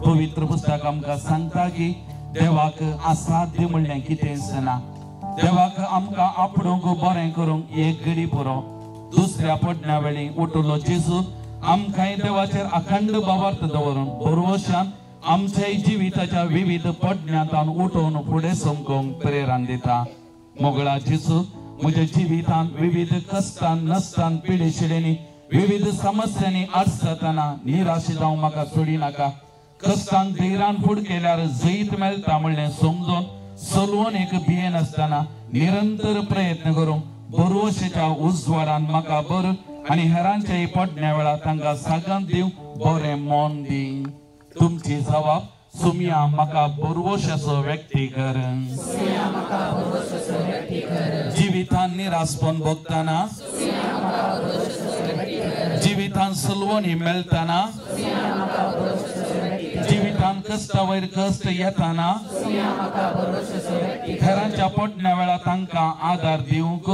पवित्र पुस्तक आमकां सांगता की देवाक असाध्य म्हणलें कितेंच ना. देवाक आमकां आपडूंक बरें करूंक एक घडी पुरो. दुसऱ्या पडण्या वेळी उठलो जेजू आमकांय देवाचेर अखंड भावार्थ दवरून बरवशान आमच्या जिविताच्या विविध पडण्यांत उठोवन फुडें समकोंक प्रेरणा दिता. मोगळा जेजू म्हज्या जिवितांत विविध कश्टान नश्टान पिडेशिडेंनी विविध समस्यांनी अडचताना निराशी जावंक म्हाका सोडी नाका. कश्टांक धैर्यान फुड केल्यार जैत मेळटा म्हणलें समजून सलवून एक भियेनासतना निरंतर प्रयत्न करूंक बरवशेच्या उजवाडान म्हाका बर आनी हेरांच्याय पडण्या वेळार तांकां सागान दिवंक बरें मन दी. तुमची जबाब सुमया म्हाका बरवशाचो व्यक्ती कर. जिवितान निरासपण भोगतना, जिवितान सलवणी मेळटना, जिवितान कश्टा वयर कश्ट येताना हेरांच्या पडण्या वेळार तांकां आदार दिवंक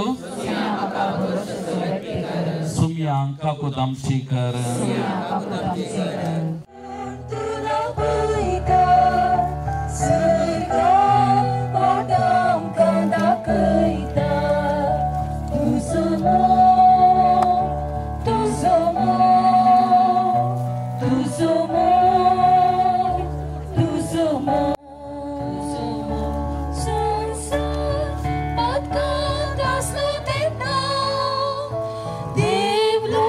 सुमया काकूत आमची कर. देवलो,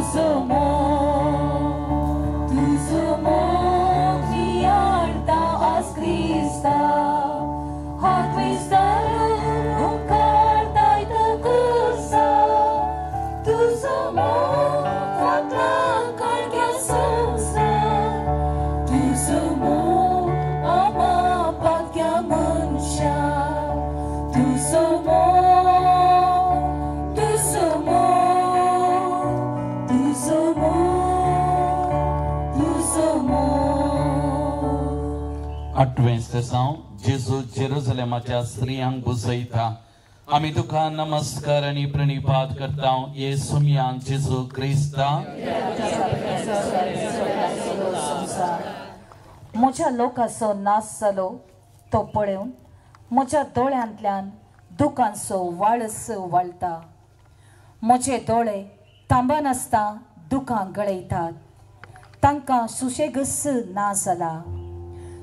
तुजो मोग तुजो मोग नियाळटा आज क्रिस्ता हात विस्तारून हुंकारताय तुका तुजो मोग फाटला काडग्या संवसार तुजो मोग आमा पाक्या मनशा तुजो मोग तुजो मोग तुजो मोग तुजो मोग. आठवें सेसांव जेजू जेरुजलेमाच्या स्त्रियांक बुजयता. आमी तुका नमस्कार आनी प्रणिपात करता ये सुमयान जेजू क्रिस्ता. म्हज्या लोकाचो नाश जालो तो पळोवन म्हज्या दोळ्यांतल्यान दुकांचो वाळस वाळटा. म्हजे दोळे थांबनासतना दुकां गळयतात. तांकां सुशेगस ना जाला.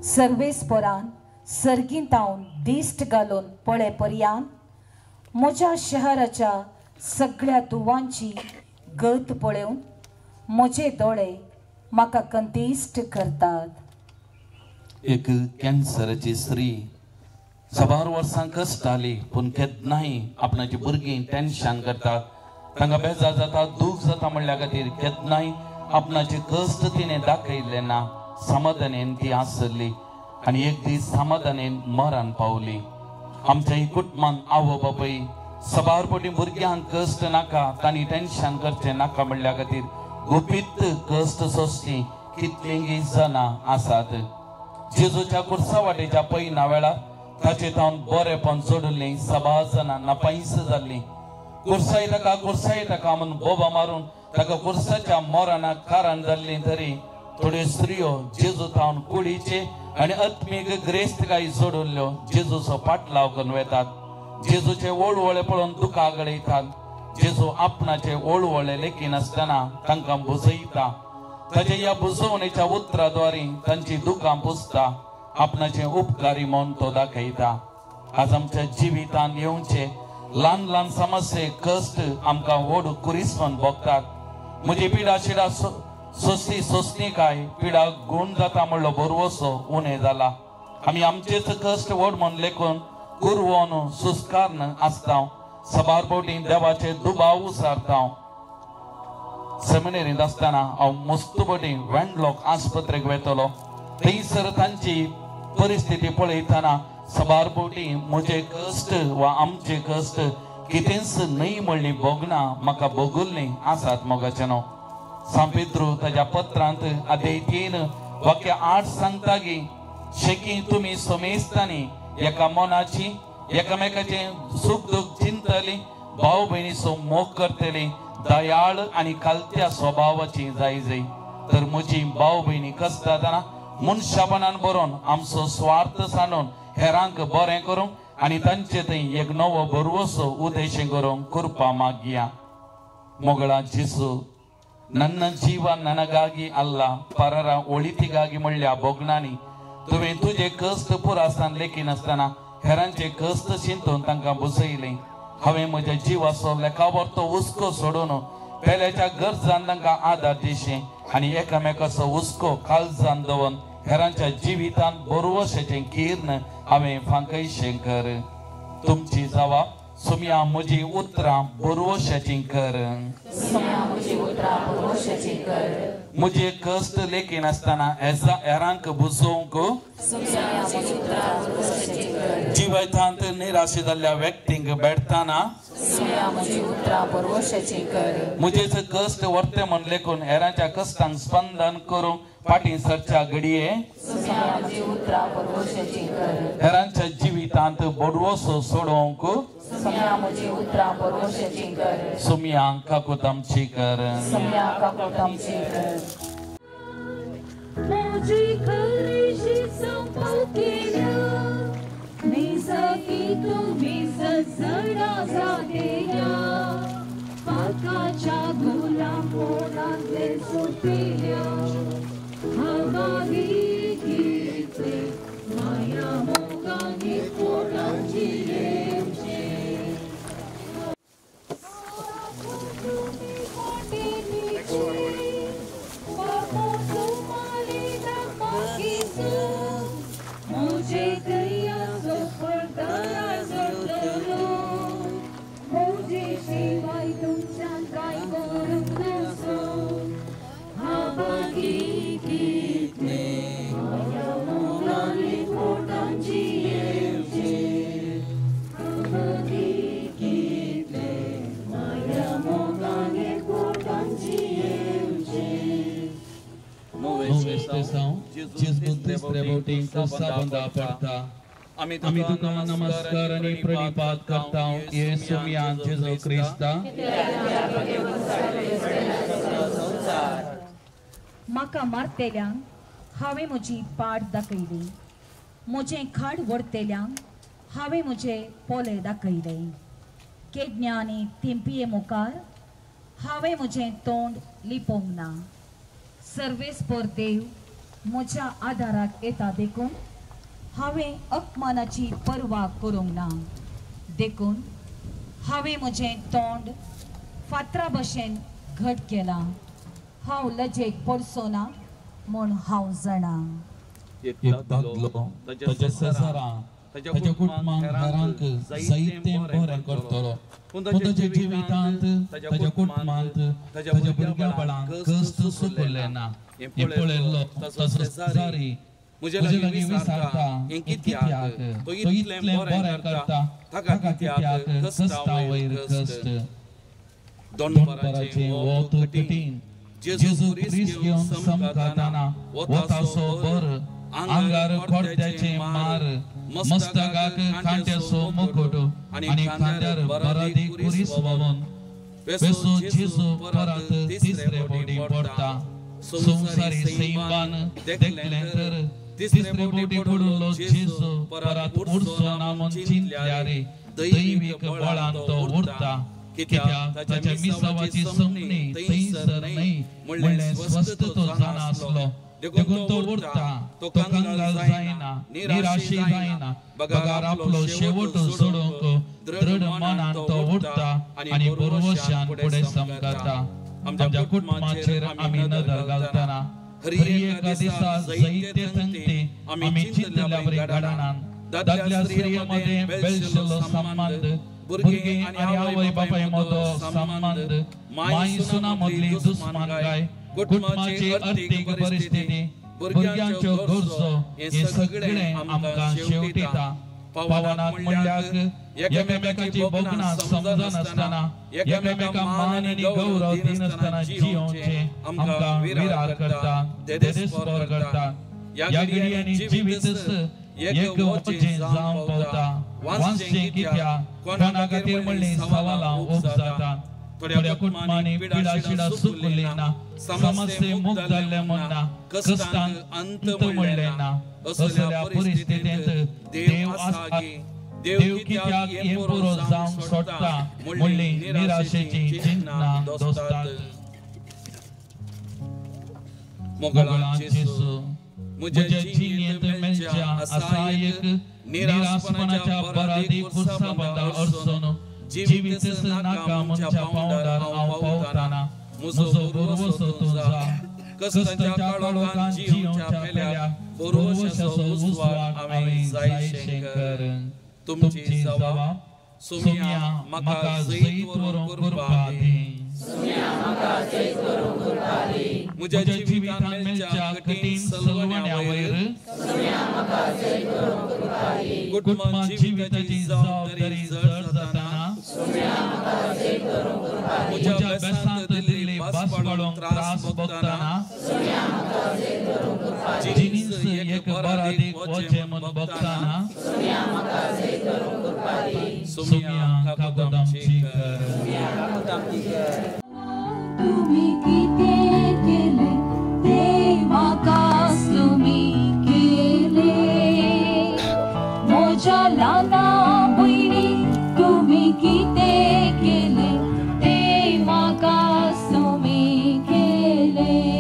सर्वेस्परान सर्गींतावन दिश्ट घालून पळय पर्यान म्हज्या शहराच्या सगळ्या दुवांची गत पळोवन म्हजे दोळे म्हाका कंतिश्ट करतात. एक कॅन्सराची स्त्री साबार वर्सां कश्टाली पूण केन्नाय आपणाची भुरगीं टेन्शन करतात, तांकां बेजार जाता, दूख जाता म्हणल्या खातीर केन्नाय आपणाचे कश्ट तिणें दाखयल्ले ना. समाधानेन ती आसली आनी एक दीस समाधानेन मरण पावली. आमच्या कुटुंबान आवय बापूय साबार पटी भुरग्यांक कश्ट नाका, तांणी टेन्शन करचें नाका म्हणल्या खातीर गुपीत कश्ट सोंसची कितलींगी जाणां आसात. जेजूच्या कुर्सा वाटेच्या पयना वेळार ताचे तावन बरेपण जोडिल्लीं साबार जाणां नापायस जाल्लीं. कुर्साय ताका कुर्साय ताका म्हणून बोबा मारून ताका कुर्साच्या मरणाक कारण जाल्लीं तरी थोड्यो स्त्रियो जेजू तावन कुडीचे आनी आत्मीक ग्रेस्तकाय जोडिल्ल्यो जेजूचो पाटलाव करून वेतात. जेजूचे ओळवळे पळोवन दुकां गळयतात. जेजू आपणाचे ओळवळे लेखिनासतना तांकां बुजयता. ताच्या ह्या बुजवणेच्या उतराद्वारे तांची दुकां पुसता. आपणाचे उपकारी म्हूण तो दाखयता. आज आमच्या जिवितांत येवचे ल्हान ल्हान समस्ये कश्ट आमकां व्हड कुरीसमन भोगतात. म्हजी पिडा शिडा सोंसली सोंसली काय पिडा गूण जाता म्हणलो भरवसो उणें जाला. आमी आमचेच कश्ट व्हड म्हूण लेखून कुरवोन सुस्कारन आसता. साबार फावटी देवाचे दुबाव उसारता. सेमिनेरींत आसतना हांव मस्त फावटी वेंडलॉक आस्पत्रेक वेतलो. थंयसर तांची परिस्थिती पळयतना साबार फावटी म्हजे कश्ट वा आमचे कश्ट कितेंच न्हय म्हणली भोगना म्हाका भोगुल्लीं आसात मोगाचें न्हू. सांत पेद्रू ताज्या पत्रांत अध्याय 3 वाक्य 8 सांगता की शेकी तुमी समेस्तांनी एका मनाची एकामेकाचें सूख दूख चिंतली, भाव भयणीचो मोग करतली, दयाळ आनी कालत्या स्वभावाची जाय जाय. तर म्हजी भाव भयणी कसता जाणा मनशापणान बरोवन आमचो स्वार्थ सांडून हेरांक बरें करूंक आनी तांचे थंय एक नवो भरवसो उद्देश करूंक कृपा मागया. मोगळा जेजू ನನ್ನ ಜೀವ ನನಗಾಗಿ ಅಲ್ಲ ಪರರ ಒಳಿತಿಗಾಗಿ म्हणल्या भोगणांनी तुवें तुजे कश्ट पुरासान लेखिनासतना हेरांचे कश्ट चिंतून तांकां बुजयलें. हांवें म्हज्या जिवाचो लेखावरतो हुस्को सोडून पेल्याच्या गरजान तांकां आदार दिशें आनी एकामेकाचो हुस्को काळजान दवरून हेरांच्या जिवितांत बरवशाचें किर्ण हांवें फांकयशें कर. तुमची जबाब सुमया म्हजी उतरां बरवशाचीं कर. म्हजे कश्ट लेखिनासतना हेरांक बुजोवंक जिवितांत निराशे जाल्ल्या व्यक्तींक भेटतना म्हजेच कश्ट वर्ते म्हूण लेखून हेरांच्या कश्टांक स्पंदन करूंक फाटीं सरच्या घडये हेरांच्या जिवितांत बरवसो सोडोवंक सुमया काकूत आमची कर. तुम्ही कोटी नुवें जेजू तिसरे फावटी क्रुसा पडटा. आमी तुका नमस्कार आनी प्रणिपात करता येसू जेजू क्रिस्ता. म्हाका मारतेल्यांक हांवें म्हजी पाट दाखयली, म्हजें खाड व्हरतेल्यांक हांवें म्हजे पोले दाखयले. केदण्या आनी तिंपिये मुखार हांवें म्हजें तोंड लिपोवंक ना. सर्वेस्पर देव म्हज्या आदाराक येता देखून हांवें अपमानाची पर्वा करूंक ना. देखून हांवें म्हजें तोंड फातरा भशेन घट केलां. हांव लजेक पडचो ना म्हूण हांव जाणा. एक दादलो ताच्या शेजारा ताच्या कुटुंबाक घरांक जायतें बरें करतलो, पूण ताच्या जिवितांत ताच्या कुटुंबांत ताच्या भुरग्या बाळांक कश्ट सुकले ना. हें पळयल्लो ताचो शेजारी म्हजे लागीं विचारता, हें कित्याक? तो इतलें बरें करता, ताका कित्याक कश्टा वयर कश्ट? दनपाराचें वत कठीण, जेजू क्रिस्त घेवन समकाताना वताचो भर, आंगार कोड्याचें मार, मस्तकाक कांट्याचो मुकुट आनी खांद्यार बरादी कुरीस व्हांवन वेसो जेजू परत तिसरे फावटी पडटा. संवसारी सैमान देखलें तर तिसरे फावटी पडिल्लो जेजू परत उरचो ना म्हूण चिंतल्यार दैवीक बळान तो उरता. कित्याक ताच्या मिसावाची संपणी थंयसर न्हय म्हणलें स्वस्थ तो जाणा आसलो. देखून तो उरता, तो कंगाल जायना, निराशी जायना, बगार आपलो शेवट सोडूंक दृढ मनान तो उरता आनी बरोवशान फुडें समकता. आमच्या कुटुंबाचेर आमी नदर घालतना हर एका दिसा जायते थंगते आमी चिंतल्या बरी घडणान दादल्या स्त्रिये मदें बेळशिल्लो संबंद, भुरगीं आनी आवय बापाय मदो संबंद, माय सुना मदली दुस्मानकाय, कुटुंबाची अर्थीक परिस्थिती, भुरग्यांच्यो गरजो, हें सगळें आमकां शेवटिता. पावनात म्हणल्यार एकामेकाची भोगणां समजनासतना, एकामेका मान आनी गौरव दिनासतना जियोवचें आमकां विरार करता, देदेस्पर करता. ह्या घडयांनी जिवीत एक वचें जावंक पावता. वांचचें कित्याक, कोणा खातीर म्हणलीं सवालां उपजाता. थोड्या कुटुंबांनी पिडा शिडा सुकली ना, समस्ये मुक्त जाल्ले म्हूण ना, कश्टांक अंत म्हणलें ना. असल्या परिस्थितींत देव आसा, देव कित्याक हें पुरो जावंक सोडटा म्हणली निराशेची चिंतना दोसतात. मोगळां जेजू म्हज्या जिणेंत मेळच्या आसा एक निराशपणाच्या बरादी कुर्सा बंदा अडचण जिवीत नाका म्हणच्या पावंडार हांव पावताना म्हजो भरवसो तूं जा. कश्टाच्या काळोखान जियोवच्या पेल्या भरवशाचो उजवाड हांवें जायशें कर. तुमची जबाब सुम्या म्हाका जैत व्हरूंक कृपा दी. म्हज्या जिवितांत मेळच्या कठीण सलवण्या वयर कुटुंबा जिविताची जबाबदारी जड जातना म्हज्या बेसांत दिल्ली भास पाडूंक त्रास भोगतना जिनीस एक बरादीक वचें म्हूण भोगतना सुम्या कागदामची कर. तुम्ही कितें केलें ते म्हाकाच तुमी केलें. म्हज्या ल्हाना भयणी तुमी कितें केलें ते म्हाकाच तुमी केलें.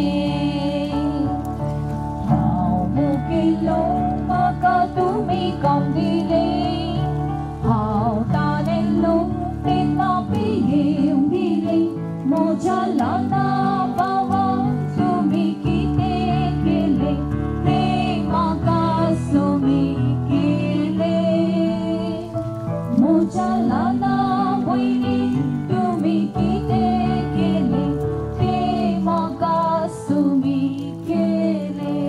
हांव मुकिल्लो म्हाका तुमी काम दिलें, हांव तानेल्लो तेन्ना पियेवंक दिलें. म्हज्या ल्हाना भावा तुमी कितें केलें ते म्हाकाच तुमी केलें. म्हज्या ल्हाना भयणी तुमी कितें केलें ते म्हाकाच तुमी केलें.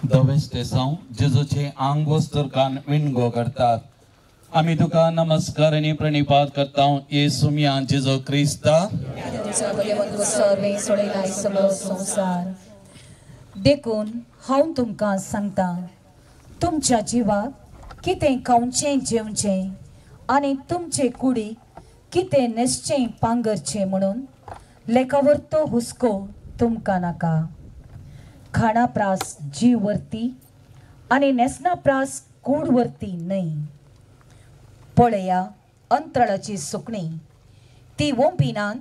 धवें स्टेसांव जेजूचें आंग वस्तुरकान विणगो करतात. आमी तुका नमस्कार आनी प्रणिपात करता येसू मिया जेजू क्रिस्ता. संवसार देखून हांव तुमकां सांगता, तुमच्या जिवाक कितें खावचें जेवचें आनी तुमचे कुडीक कितें न्हेसचें पांगरचें म्हणून लेखावरतो हुस्को तुमकां नाका. खाणा प्रास जीव वरती आनी न्हेसणा प्रास कूड वरती न्हय. पळया अंतराळाची सुकणी, ती वोंपिनान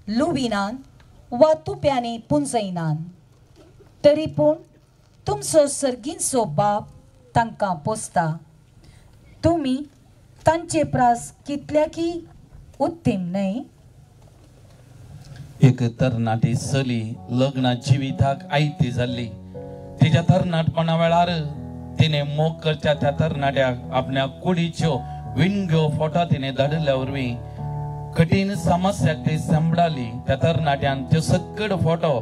लुविनान वा तुप्यांनी पुंजयनान, तरी पूण तुमचो सर्गींचो बाप तांकां पोसता. तुमी तांचे प्रास कितल्याकी उत्तीम न्हय? एक तरणाटी चली लग्ना जिविताक आयती जाल्ली. तिच्या तरणाटपणा वेळार तिने मोग करच्या त्या तरणाट्याक आपल्या कुडीच्यो विणग्यो फोटो तिने धाडिल्ल्या वरवीं कठीण समस्याक ती सांबाळली. त्या तरणाट्यान त्यो सकड फोटो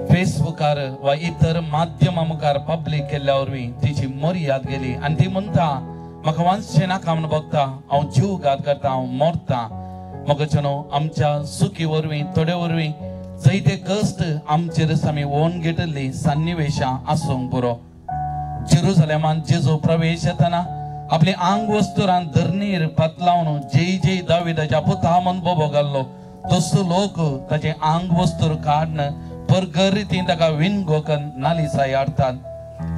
फेसबुकार वा इतर माध्यमा मुखार पब्लीक केल्ल्या वरवीं तिची मर्याद गेली आनी ती म्हणटा, म्हाका वांचचें नाका म्हूण बगता, हांव जीव घात करता, हांव मरता. म्हाका न्हू आमच्या सुकी वरवीं थोडे वरवीं जायते कश्ट आमचेर आमी ओन घेतिल्ली सन्निवेशां आसूंक पुरो. जेरुजलेमान जेजू प्रवेश येतना आपली आंग वस्तुरान धरणीर पातलावन जय जय दाविदाच्या पुता म्हूण बोबो घाल्लो, तसो लोक ताचें आंग वस्तूर काडून परगर रितीन ताका विणगो करून नालिसाय हाडटात.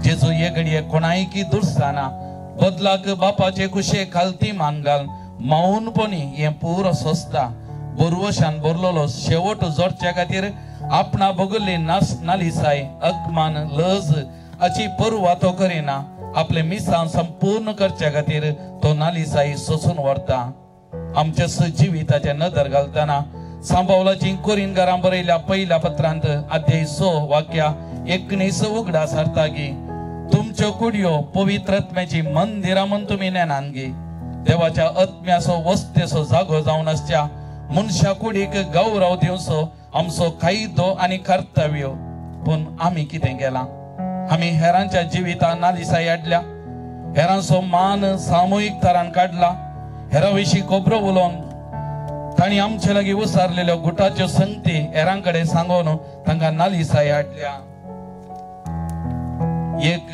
जेजू हे घडये कोणायकी दुर्साना बदलाक बापाचे कुशे खालती मान घाल मौनपणी हें पुरो सोंसता. बोरवशान भरलेलो शेवट जोडच्या खातीर आपणा भोगल्ली नालिसाय अकमान लज हाची पर्वा तो करिना. आपले मिसां संपूर्ण करच्या खातीर तो नालिसाय सोसून व्हरता. आमच्या जिविताचे नदर घालतना सांबावलाची कोरीन घरां बरयल्या पयल्या पत्रांत अध्याय 6 वाक्या 19 उगडास हाडटा की तुमच्यो कुडयो पवित्र आत्म्याची मंदिरां म्हूण तुमी नेनान गी. देवाच्या आत्म्याचो वस्तेचो जागो जावन आसच्या मनशा कुडीक गौरव दिवचो आमचो कायदो आनी कर्तव्य. पूण आमी कितें केलां? आमी हेरांच्या जिवितान नालिसाय हाडल्या, हेरांचो मान सामुहीक तरान काडला, हेरां विशीं खबरो उलोवन तांणी आमचे लागीं उसारलेल्यो गुटाच्यो संगती हेरां कडेन सांगून तांकां नालिसाय हाडल्या. एक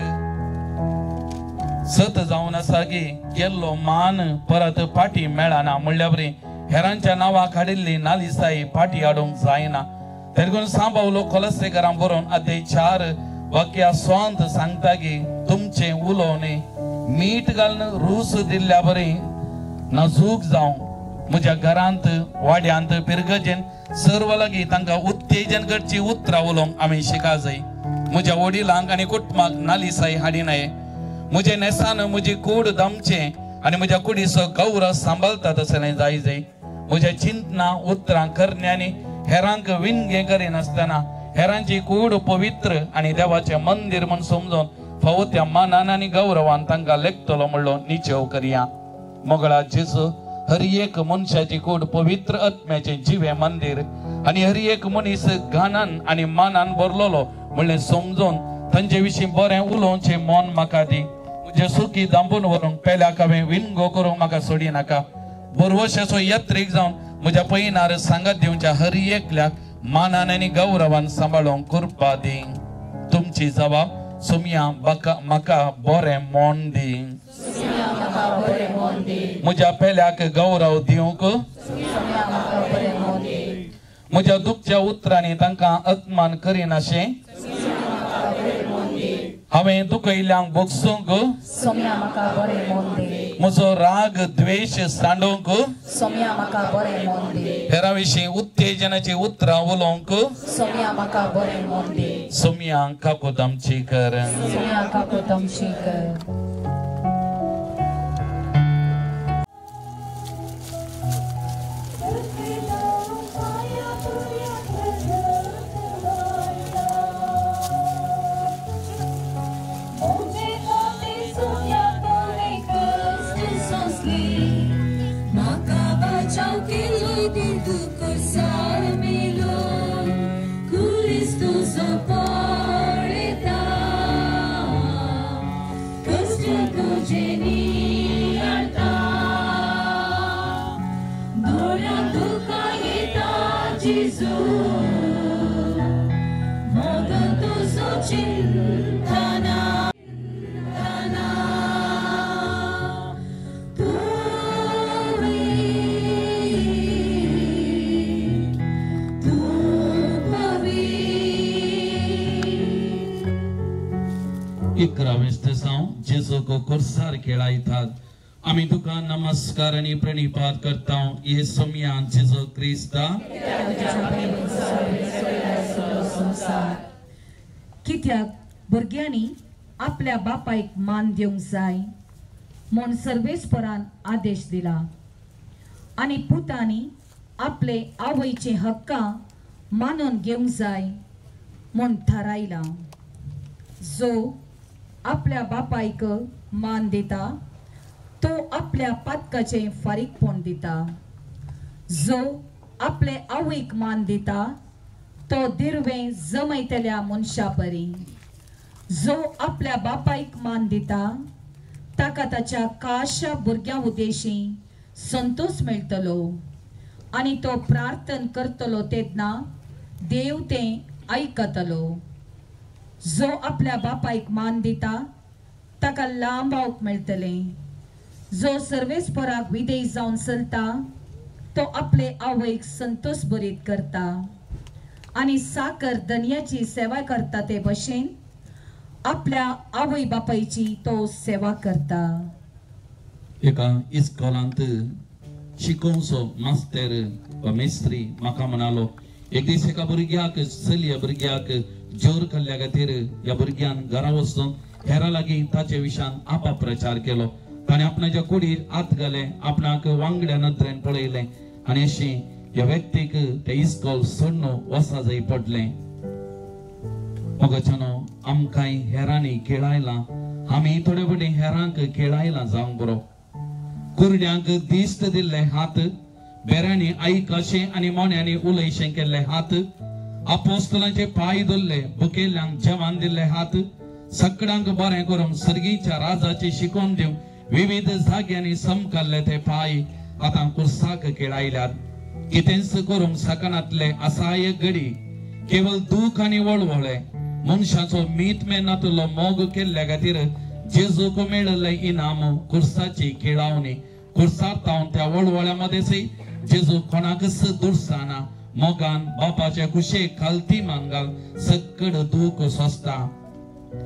सत जावन आसा की गेल्लो मान परत फाटी मेळना म्हणल्या वरी हेरांच्या नांवाक हाडिल्ली नालिसाय फाटी हाडूंक जायना. देखून सांबावलो कोलसेकरां बरोवन अध्याय 4 वाक्या स्वांत सांगता की तुमचें उलोवणें मीठ घालून रूस दिल्ल्या बरी नाजूक जावं. म्हज्या घरांत वाड्यांत पिरगजेन सर्व लागीं तांकां उत्तेजन करची उतरां उलोवंक आमी शिका जाय. म्हज्या वडिलांक आनी कुटुंबाक नालिसाय हाडिनाय. म्हजे न्हेसान म्हजी कूड दमचें आनी म्हज्या कुडीचो गौरव सांबाळटा तसलें जाय जाय. म्हज्या चिंतना उतरां करण्यांनी हेरांक विणगें करिनासतना हेरांची कूड पवित्र आनी देवाचें मंदीर म्हूण समजून फावो त्या मानान आनी गौरवान तांकां लेखतलो म्हणलो निचेव करया. मोगळा जेजू हर एक मनशाची कूड पवित्र आत्म्याचें जिवें मंदीर आनी हर एक मनीस गानान आनी मानान भरलेलो म्हणलें समजून तांचे विशीं बरें उलोवचें मन म्हाका दी. म्हजें सुखी दांबून व्हरूंक पेल्याक हांवें विणगो करूंक म्हाका सोडी नाका. बोरवशाचो यात्रीक जावन म्हज्या पयनार सांगात दिवच्या हर एकल्याक मानान आनी गौरवान सांबाळूंक कृपा दी. तुमची जबाब सुमया म्हाका बरें मन दी. म्हज्या पेल्याक गौरव दिवंक, म्हज्या दुखच्या उतरांनी तांकां अपमान करिनाशें हांवें दुखयल्ल्यांक भोगसूंक, म्हजो राग द्वेश सांडोवंक, हेरां विशीं उत्तेजनाची उतरां उलोवंक सोम्या काकूत आमची कर. Jenny. जेजू मोग तुजो चिंतना इकरावें जावं जेजूक कोर्सार खेळायतात आमी तुका नमस्कार आनी प्रणिपात करता हे सोमया जेजू क्रिस्ता. कित्याक भुरग्यांनी आपल्या बापायक मान दिवंक जाय म्हूण सर्वेस्परान आदेश दिला आनी पुतांनी आपले आवयचे हक्का मानून घेवंक जाय म्हूण थारायला. जो आपल्या बापायक मान दिता तो आपल्या पातकाचें फारीकपण दिता. जो आपले आवयक मान दिता तो दिरवें जमयतल्या मनशा परी. जो आपल्या बापायक मान दिता ताका ताच्या काशा भुरग्यां उद्देशी संतोष मेळटलो आनी तो प्रार्थन करतलो तेन्ना देव तें आयकतलो. जो आपल्या बापायक मान दिता ताका लांब आवक मेळटलें. जो सर्वेस्पराक विदेश जावन चलता तो आपले आवयक संतोष भरीत करता आनी साकर धनयाची सेवा करता ते भशेन आपल्या आवय बापायची तो सेवा करता. एका इस्कॉलांत शिकोवचो मास्तर वा मेस्त्री म्हाका म्हणालो, एक दीस एका भुरग्याक चलया भुरग्याक जोर खाल्ल्या खातीर ह्या भुरग्यान घरा वचून हेरा लागीं ताचे विशयान आपाप्रचार केलो. ताणें आपणाच्या कुडीर हात घाले, आपणाक वांगड्या नदरेन पळयलें आनी अशी ह्या व्यक्तीक तें इस्कॉल सोडून वसा जाय पडलें. मोगाच्यानो आमकांय हेरांनी खेळायलां, आमी थोडे फावटी हेरांक खेळायलां जावंक बरो. कुरड्यांक दिश्ट दिल्ले हात, बेऱ्यांनी आयकशें आनी मोन्यांनी उलयशें केल्ले हात, आपोस्तलांचे पांय धरले, बुकेल्यांक जेवण दिल्ले हात, सगळ्यांक बरें करूंक सर्गीच्या राजाची शिकोवन दिवंक विविध जाग्यांनी समकाल्ले ते पांय आतां कुर्साक खेळायल्यात. कितेंच करूंक शकनातले असाय घडी केवळ दूख आनी वळवळे मनशाचो मीत मेनातलो मोग केल्ल्या खातीर जेजूक मेळिल्लें इनाम कुर्साची खेळावणी. कुर्सार तावन त्या वळवळ्या मदें जेजू कोणाकच दुर्साना मोगान बापाच्या कुशेक खालती मान घाल सकड दूख सोंसता.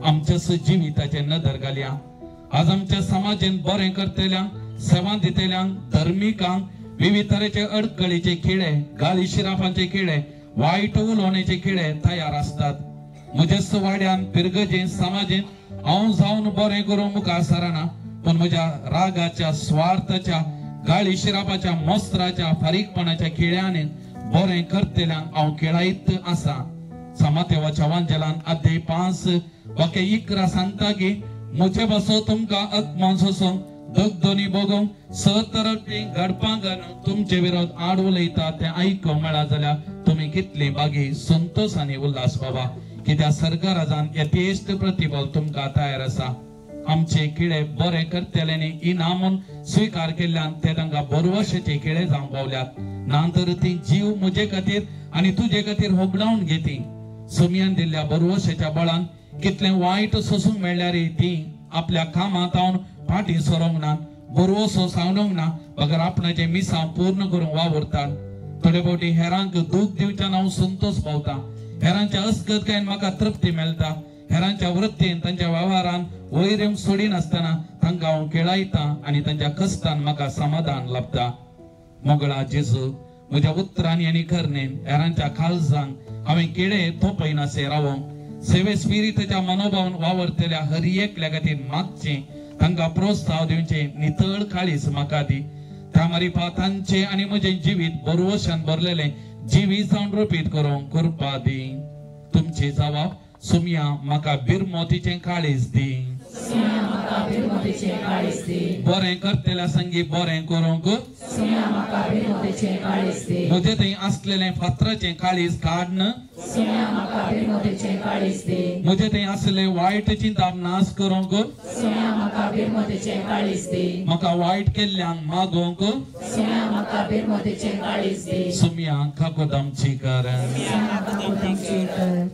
आमच्याच जिविताचे नदर घालया. आज आमच्या समाजेन बरें करतल्यांक, सेवा दितल्यांक, धर्मिकांक विविध तरेचे अडकळीचे खिळे, गाळी शिरापांचे खिळे, वायट उलोवण्याचे खिळे तयार आसतात. म्हज्याच वाड्यान, पिरगजेन, समाजेन हांव जावन बरें करूंक मुखार सरना, पूण म्हज्या रागाच्या, स्वार्थाच्या, गाळी शिरापाच्या, मोस्त्राच्या, फारीकपणाच्या खिळ्यांनी बरें करतल्यांक हांव खेळायत आसा. समातेवाच्या वांजेलान अध्याय 5 वाक्य 11 सांगता की म्हजे पासो तुमकां अपमान सोसूंक, दगदोनी भोगूंक, सतरपी घडपां घालून तुमचे विरोध आड उलयता तें आयकूंक मेळा जाल्यार तुमी कितली बागी संतोष आनी उल्हास बाबा, कित्याक सरकारान यथेश्ट प्रतिबल तुमकां तयार आसा. आमचे खिळे बरे करतल्यांनी इनामून स्विकार केल्ल्यान ते तांकां बरवशाचे खिळे जावंक पावल्यात. ना तर ती जीव म्हजे खातीर आनी तुजे खातीर होगडावन घेती. सोमयान दिल्ल्या बरवशाच्या बळान कितलें वायट सोसूंक मेळ्ळ्यार ती आपल्या कामांत हांव फाटीं सरोंक ना, बरवसो सांगूंक ना, बगर आपणाचें मिसांव पूर्ण करूंक वावुरतात. थोडे फावटी हेरांक दूख दिवच्यान हांव संतोष पावता. हेरांच्या अस्गतकायेन म्हाका तृप्ती मेळटा. हेरांच्या वृत्तीन, तांच्या वेव्हारान वयर येवंक सोडिनासतना तांकां हांव खेळायता आनी तांच्या कश्टान म्हाका समाधान लाभता. मोगळा जेजू, म्हज्या उतरांनी आनी करणेन हेरांच्या काळजांक हांवें केळे थोपयनासे रावोंक, सेवे स्पिरिताच्या मनोभावान वावरतल्या हर एकल्या खातीर मागचें, तांकां प्रोत्साहन दिवचें नितळ काळीज म्हाका दी. त्या मारिफा तांचें आनी म्हजें जिवीत बरवशान भरलेलें जिवीत जावन रोपीत करूंक कृपा दी. तुमची जबाब सुमया म्हाका बिरमोतीचें काळीज दी. बिरमोतेचें काळीज दी. बरें करतल्या संगी बरें करूंक सोम्या म्हाका बिरमोतेचें काळीज दी. म्हजे थंय आसलेलें फातराचें काळीज काडन सोम्या म्हाका बिरमोतेचें काळीज दी. म्हजे थंय आसले वायट चिंताप नाश करूंक सोम्या म्हाका बिरमोतेचें काळीज दी. म्हाका वायट केल्ल्यांक मागोवंक सोम्या म्हाका बिरमोतेचें काळीज दी. सोम्या काकूत आमची कर. सोम्या काकूत आमची कर.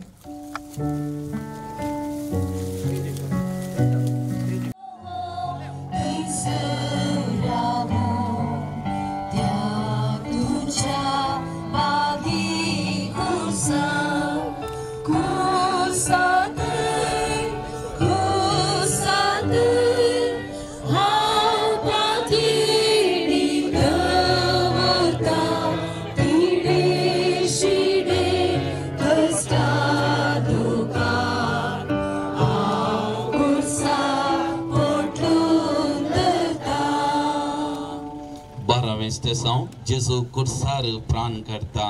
जेजू कुर्सार प्राण करता.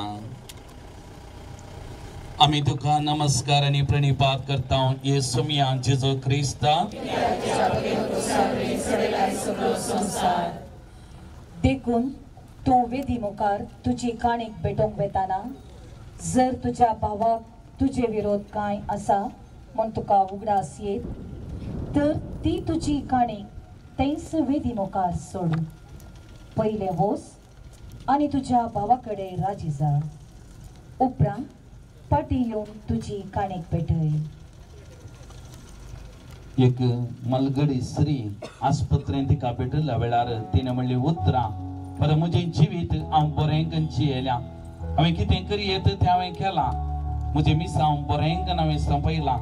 आमी तुका नमस्कार आनी प्रणिपात करता ये सुमिया जेजू क्रिस्ता. देखून तूं वेदी मुखार तुजी काणीक भेटोवंक वेताना जर तुज्या भावाक तुजे विरोध कांय आसा म्हूण तुका उगडास येत तर ती तुजी काणीक थंयच वेदी मुखार सोड. पयलें वोस आनी तुज्या भावा कडेन राजी जा, उपरांत फाटीं येवन तुजी काणीक पेटय. एक मलगडी स्त्री आस्पत्रेंत तिका पेटिल्ल्या वेळार तिणें म्हणली उतरां पर म्हजें जिवीत हांव बरें जियेल्या, हांवें कितें करयेत तें हांवें केलां, म्हजें मिसांव बरें हांवें सोंपयलां,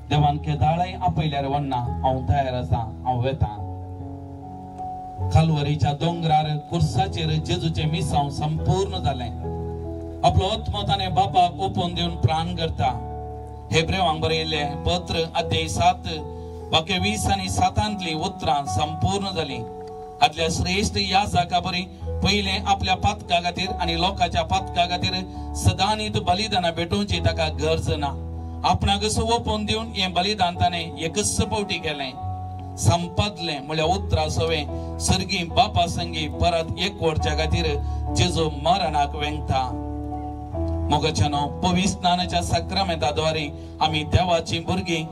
देवान केदाळय आपयल्यार वन्ना हांव तयार आसा, हांव वेतां. कालवरीच्या दोंगरार कुर्साचेर जेजूचें मिसांव संपूर्ण जालें. आपलो आत्मो ताणें बापाक ओपून दिवन प्राण करता. हेब्रेवांक बरयिल्लें पत्र अध्याय 7 वाक्य 20 आनी 7 उतरां संपूर्ण जालीं. आदल्या श्रेश्ठ याजका बरी पयलें आपल्या पातका खातीर आनी लोकांच्या पातका खातीर सदांनीत बलिदानां भेटोवची ताका गरज ना. आपणाकच ओपून दिवन हें बलिदान ताणें एकच फावटी केलें, संपादलें. म्हळ्यार उतरां सवें सर्गी बापा संगी परत एकवटच्या खातीर जेजू मरणाक वेंगता. मोगाच्यानो पवित्र स्नानाच्या साक्रामेंताद्वारे आमी देवाची भुरगीं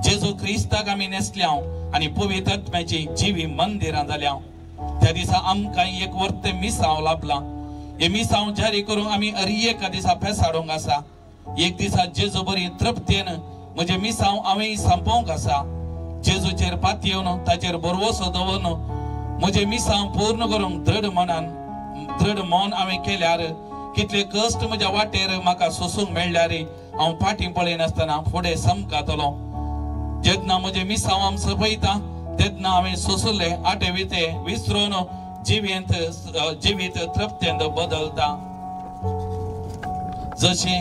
जेजू क्रिस्ताक आमी नेसल्या आनी पवित्र आत्म्याची जिवी मंदिरां जाल्या. त्या दिसा आमकां एक वर्ते मिसांव लाभलां. हे मिसांव जारी करूंक आमी अरी एका दिसा फेसाडूंक आसा. एक दिसा जेजू बरी तृप्तेन म्हजें मिसांव हांवें संपोवंक आसा. जेजूचेर पातयेवन ताचेर भरवसो दवरून म्हजें मिसांव पूर्ण करूंक दृढ मनान दृढ मन हांवें केल्यार कितले कश्ट म्हज्या वाटेर म्हाका सोसूंक मेळ्ळ्यार हांव फाटीं पळयनासतना फुडें समकातलो. जेन्ना म्हजें मिसांव हांव सोंपयता तेन्ना हांवें सोंसले आटे विते विसरून जिवीत तृप्तेंत बदलता. जशें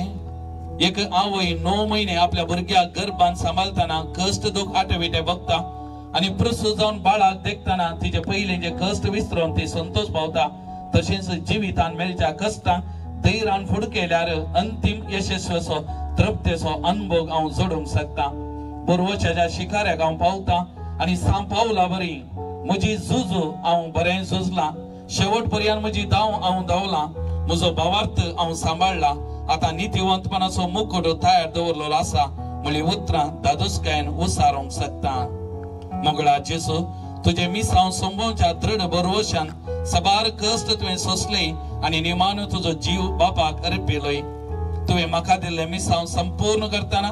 एक आवय 9 महिने आपल्या भुरग्याक गर्भान सांबाळतना कश्ट दुख आटे विटे बघता आनी प्रसूत जावन बाळाक देखतना तिचे पयलीं जे कश्ट विसरून ती संतोष पावता, तशेंच जिवितान मेळच्या कश्टां धैर्यान फुडें केल्यार अंतीम यशस्वीचो तृप्तेचो अनुभव हांव जोडूंक शकता. पुर्वजाच्या शिकाऱ्याक हांव पावता आनी सांपावला बरी म्हजी झुजू हांव बरें झुजलां, शेवट पर्यंत म्हजी धांव हांव धांवलां, म्हजो भावार्थ हांव सांबाळ्ळा, आतां नितीवंतपणाचो मुकुट तयार दवरलेलो आसा म्हणली उतरां दादोसकायेन उसारूंक शकता. मोगळा जेजू तुजें मिसांव सोंपोवच्या दृढ भरवशान सबार कश्ट तुवें सोंसले आनी निमानो तुजो जीव बापाक अर्पिलोय. तुवें म्हाका दिल्लें मिसांव संपूर्ण करतना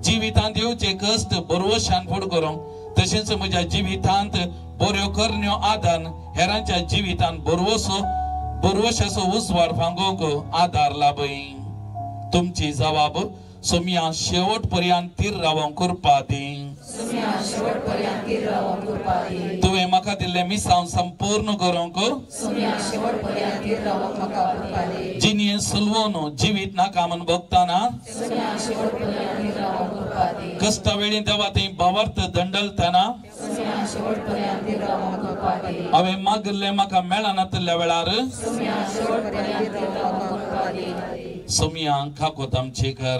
जिवितांत येवचे कश्ट भरवशान फुडें करूंक तशेंच म्हज्या जिवितांत बऱ्यो करण्यो आदान हेरांच्या जिवितांत भरवशाचो उजवाड फांगोवंक आदार लाभय. तुमची जवाब सोम्या शेवट पर्यंत तीर रावोंक कृपा दी. तुवें म्हाका दिल्लें मिसांव संपूर्ण करूंक जिणें सुलवून जिवीत नाका म्हूण भोगतना कश्टा वेळी देवा थंय भावार्थ दंडलतना हांवें मागिल्लें म्हाका मेळनातिल्ल्या वेळार सोम्या काकूत आमची कर.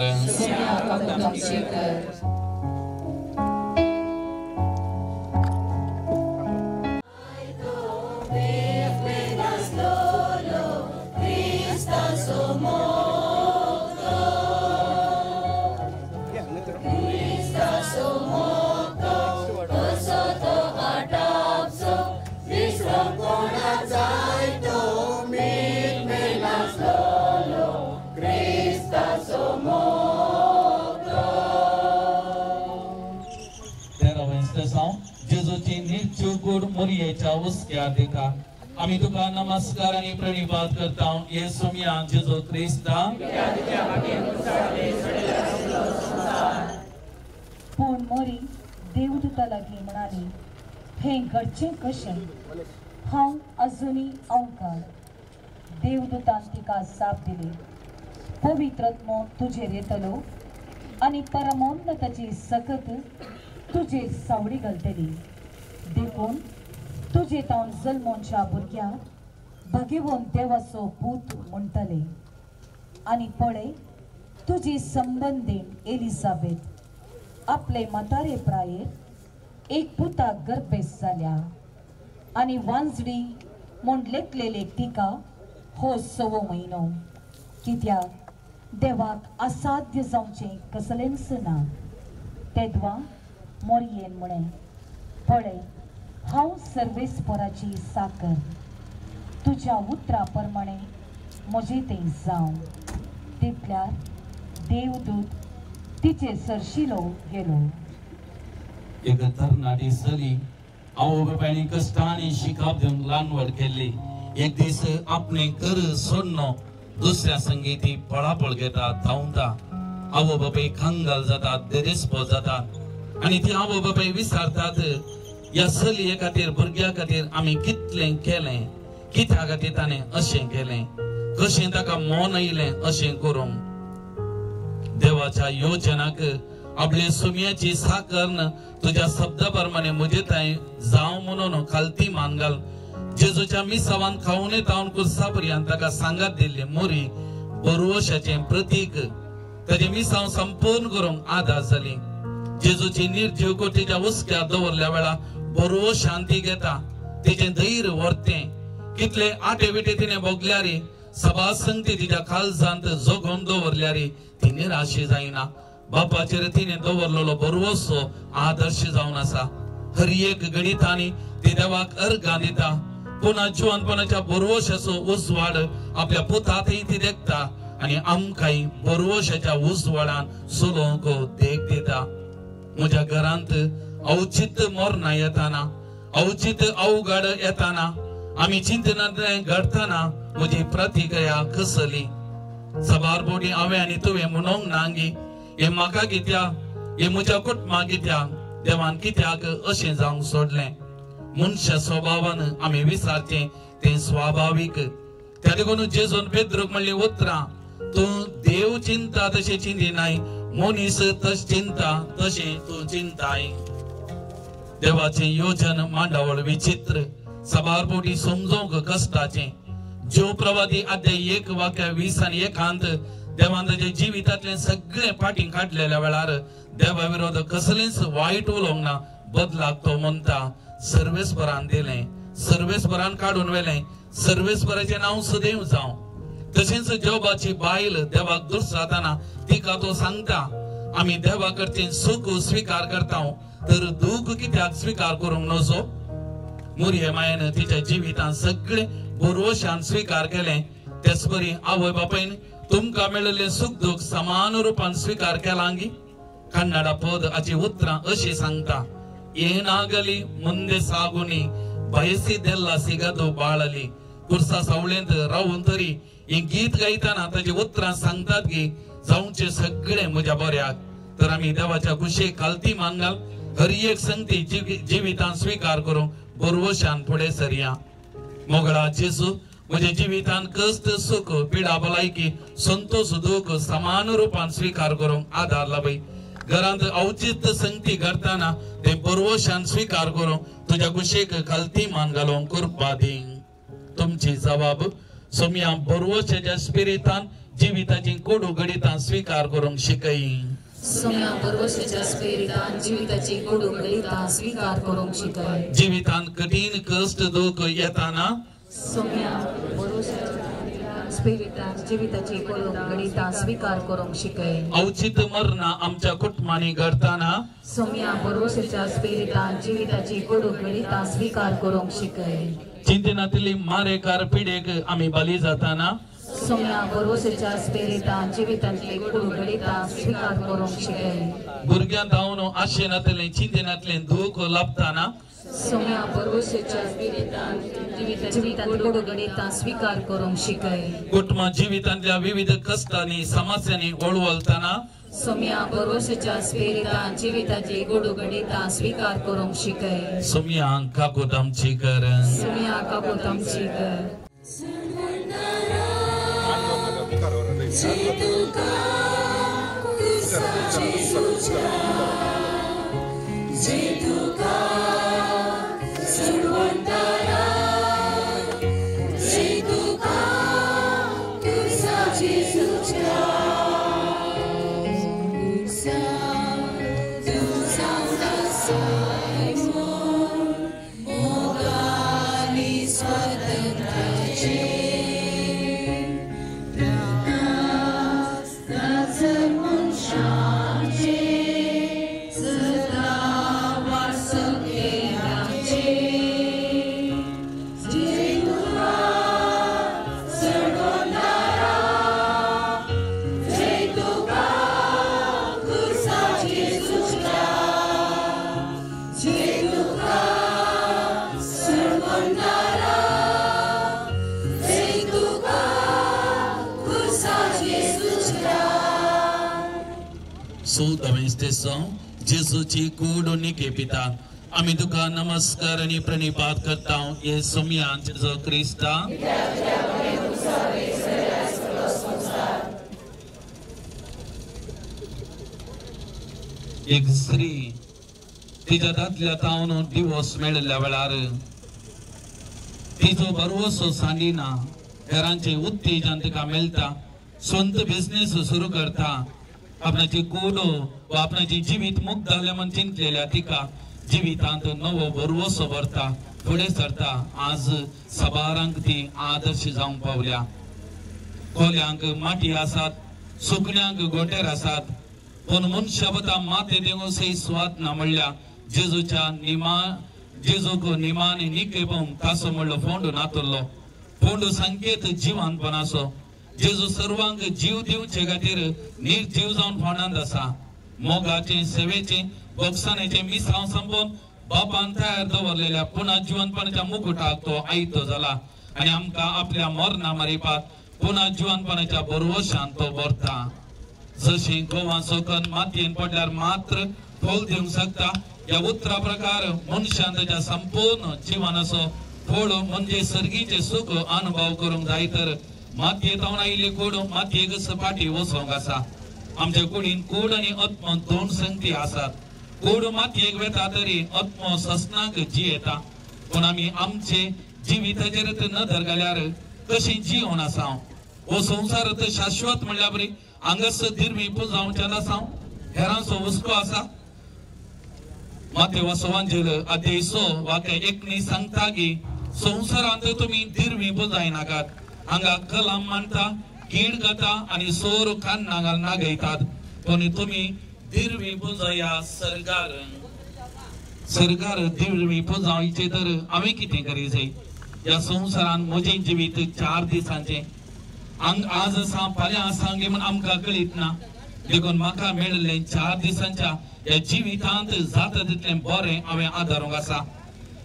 जेजूची निर्जीव कूड मोरयेच्या हुस्क्यार दिता. आमी तुका नमस्कार आनी प्रणिपात करता येसुम्या जेजू क्रिस्ता. पूण मोरी देवदूता लागीं म्हणाली, हें घडचें कशें? हांव अजुनी अवकार. देवदूतान तिका जाप दिली, पवित्र आत्मो तुजेर येतलो आनी परमोन्नताची सकत तुजेर सावळी घालतली. देखून तुजे तावन जल्मोनच्या भुरग्याक भागेवन देवाचो पूत म्हणटले. आनी पळय, तुजी संबंदीण एलिझाबेथ आपले म्हातारे प्रायेर एक पुताक गर्भेस जाल्या आनी वांजडी म्हूण लेखलेले तिका हो 6वो म्हयनो. कित्याक देवाक असाध्य जावचें कसलेंच ना. तेदवा मोरयेन म्हळें, पळय, हांव सर्वेस्पराची साकर, तुज्या उतरा प्रमाणे म्हजें तें जावं. तितल्यार देवदूत तिचे सरशिलो गेलो. एक तरणाटी चली आवय बापायनी कश्टांनी शिकाप दिवन ल्हान व्हड केल्ली. एक दीस आपणे घर सोडनो दुसऱ्या संगी ती पळापळ घेता, धांवता. आवय बापाय कंगाल जातात, देदेस्पो जातात आनी ती आवय बापाय विचारतात, ह्या चलये खातीर, भुरग्या खातीर आमी कितलें केलें, कित्या खातीर ताणें अशें केलें, कशें ताका मन आयलें अशें करूंक. देवाच्या योजनाक आपले सुमयाची साकर तुज्या शब्दा प्रमाणे म्हजे थंय जावं म्हणून खालती मान घाल. जेजूच्या मिसावान खावन तावन कुर्सा पर्यंत ताका सांगात दिल्ली मोरी बरवशाचें प्रतीक ताजे मिसांव संपूर्ण करूंक आदार जाली. जेजूची निर्जीव कोटीच्या हुस्क्यार दवरल्या वेळा बरो शांती घेता, तिचें धैर्य व्हरतें. कितले आटे विटे तिणें भोगल्यारी, सभा संगती तिच्या काळजांत जगोवन दवरल्यारी ती निराशी जायना. बापाचेर तिणें दवरलेलो बरवसो आदर्श जावन आसा. हर एक गणितांनी ती देवाक अर्गां दिता. पुन्हा जिवनपणाच्या बरवशाचो उजवाड आपल्या पुतातय ती देखता आनी आमकांय बरवशाच्या उजवाडान चलोवंक देख दिता. म्हज्या घरांत अवचित मरणां येताना, अवचित अवघड येताना, आमी चिंतनांतल्यान घडटना म्हजी प्रतिक्रिया कसली? सबार बोडी हांवें आनी तुवें म्हणूंक नांगी, हें म्हाका कित्याक, हें म्हज्या कुटुंबाक कित्याक, देवान कित्याक अशें जावंक सोडलें? मनशा स्वभावान आमी विचारचें तें स्वाभावीक. त्या देखून जेजून पेद्रूक म्हणलीं उतरां, तूं देव चिंता तशें चिंतिनाय, मनीस तश चिंता तशें तूं चिंताय. देवाचें योजन मांडावळ विचित्र, सबार बोटी समजोवंक कश्टाचें. ज्यो प्रवादी अध्याय 1 वाक्य 20 आनी 1 देवान ताच्या जिवितांतलें सगळें फाटीं काडलेल्या वेळार देवा विरोध कसलेंच वायट उलोवंक ना. बदलाक तो म्हणटा, सर्वेस्परान दिलें, सर्वेस्परान काडून व्हेलें, सर्वेस्पराचें नांव सदैव जावं. तशेंच जोबाची बायल देवाक दुर्साताना तिका तो सांगता, आमी देवा कडचें सुख स्विकार करता तर दूख कित्याक स्विकार करूंक नजो? मुरये मायेन तिच्या जिवितांत सगळें बरोशान स्विकार केलें. तेच परी आवय बापायन तुमकां मेळिल्लें सुख दूख समान रुपान स्विकार केलांगी? कन्नडा पद हाची उतरां अशी सांगता, ಏನಾಗಲಿ ಮುಂದೆ ಸಾಗುನಿ, ಬಯಸಿದೆಲ್ಲ ಸಿಗದು ಬಾಳಲಿ. कुर्सा सावळेंत रावून तरी ही गीत गायताना ताची उतरां सांगतात की जावचे सगळे म्हज्या बऱ्याक. तर आमी देवाच्या कुशेक खालती मान घाल, हर एक संगती जिवितान स्विकार करूंक बरवशान फुडें सरया. मोगळा जेजू, म्हज्या जिवितान कश्ट सुख पिडा भलायकी संतोष दुख समान रुपान स्विकार करूंक आदार लाबय. घरांत अवचित संगती घडताना ते बरवशान स्विकार करूंक तुज्या कुशेक खालती मान घालूंक कृपा दी. तुमची जबाब सोमया बरवशाच्या स्पिरितान जिविताची कोडू घडितां स्विकार करूंक शिकय. सोम्या बरवशाच्या स्पिरितान जिविताची कोडू घडितां स्विकार करूंक शिकय. जिवितान कठीण कश्ट दुख येताना सोम्या बरवशाच्या स्पिरितान जिविताची कोडू घडितां स्विकार करूंक शिकय. अवचित मरणा आमच्या कुटुंबांनी घडताना सोम्या बरवशाच्या स्पिरितान जिविताची कोडू घडितां स्विकार करूंक शिकय. चिंतनातली मारेकार पिडेक आमी बली जाताना सोम्या बरवशाच्या स्पिरितान जिवितांतली कोडू घडितां स्विकार करूंक शिकय. भुरग्यां धांवन आशेनातलें चिंतनातलें दुख लाभताना सोम्या परवशेच्या स्पिरितान जिवितांत गोडो गणितां स्वीकार करूंक शिकय. कुटुंब जिवितांतल्या विविध कष्टांनी समस्यांनी वळवळटना सोम्या परवशेच्या स्पिरितान जिविताची गोडो गणितां स्वीकार करूंक शिकय. सोम्या काकूत आमची कर. सोम्या काकूत आमची कर. जेजूची कूड निके पिता आमी तुका नमस्कार आनी प्रणिपात करता. हे सोम्या जेजू क्रिस्ता एक स्त्री तिच्या दादल्या तावन डिवोर्स मेळिल्ल्या वेळार तिचो भरवसो सांडिना, घरांचे उत्तेजन तिका मेळटा, स्वंत बिझनेस सुरू करता. आपणाची कूड वा आपणाची जिवीत मुक्त जालें म्हण चिंतलेल्या तिका जिवितांत नवो भरवसो भरता, फुडें सरता. आज सबारांक ती आदर्श जावंक पावल्या. कोल्यांक माटी आसात, सुकण्यांक गोटेर आसात, पूण मनशापता माते देंगो सई स्वाद ना म्हणल्या जेजूच्या निमा जेजूक निमान निकेपम तासो म्हणलो फोंडू नातुल्लो. फोंडू संकेत जिवानपणाचो. जेजू सर्वांक जीव दिवचे खातीर निर्जीव जावन फोंडांत आसा. मोगाचे सेवेचे बोगसाणेचे मिसांव संपोवन बापान तयार दवरलेल्या पुन्हा जिवनपणाच्या मुकुटाक तो आयतो जाला आनी आमकां आपल्या मरणा मारिपात पुन्हा जिवनपणाच्या भरवशान तो भरता. जशी गोवा सोकन मातयेन पडल्यार मात्र फळ दिवंक शकता, ह्या उतरा प्रकार मनशान ताच्या संपूर्ण जिवनाचो फळ म्हणजे सर्गीचे सुख अनुभव करूंक जाय तर मातयेंत आयिल्ली कूड मातयेक सपाटी वचोंक आसा. आमच्या कुडीन कूड आनी आत्मो दोन संगती आसात. कूड मातयेक वेता तरी आत्मो ससनाक जियेता. पूण आमी आमचे जिविताचेर नदर घाल्यार कशी जिवन आसा. हो संवसार तर शाश्वत म्हणल्यार बरी हांगासर दिरवी पुजावच्यान आसा, हेरांचो हुस्को आसा. माते वसवांजेर अध्याय 6 वाक्य 19 सांगता की संवसारांत तुमी दिरवी पुजायनाकात. हांगा कलाम मानता, कीड खाता आनी सोर खान्ना नागयतात, पूण तुमी दिरवी पुजया सरकार. सरकार दिरवी पुजावचे तर हांवें कितें करी जाय? ह्या संवसारान म्हजें जिवीत 4 दिसांचें. आज आसा फाल्यां आसा म्हूण आमकां कळीत ना. देखून म्हाका मेळिल्लें 4 दिसांच्या ह्या जिवितांत जाता तितलें बरें हांवें आदारूंक आसा.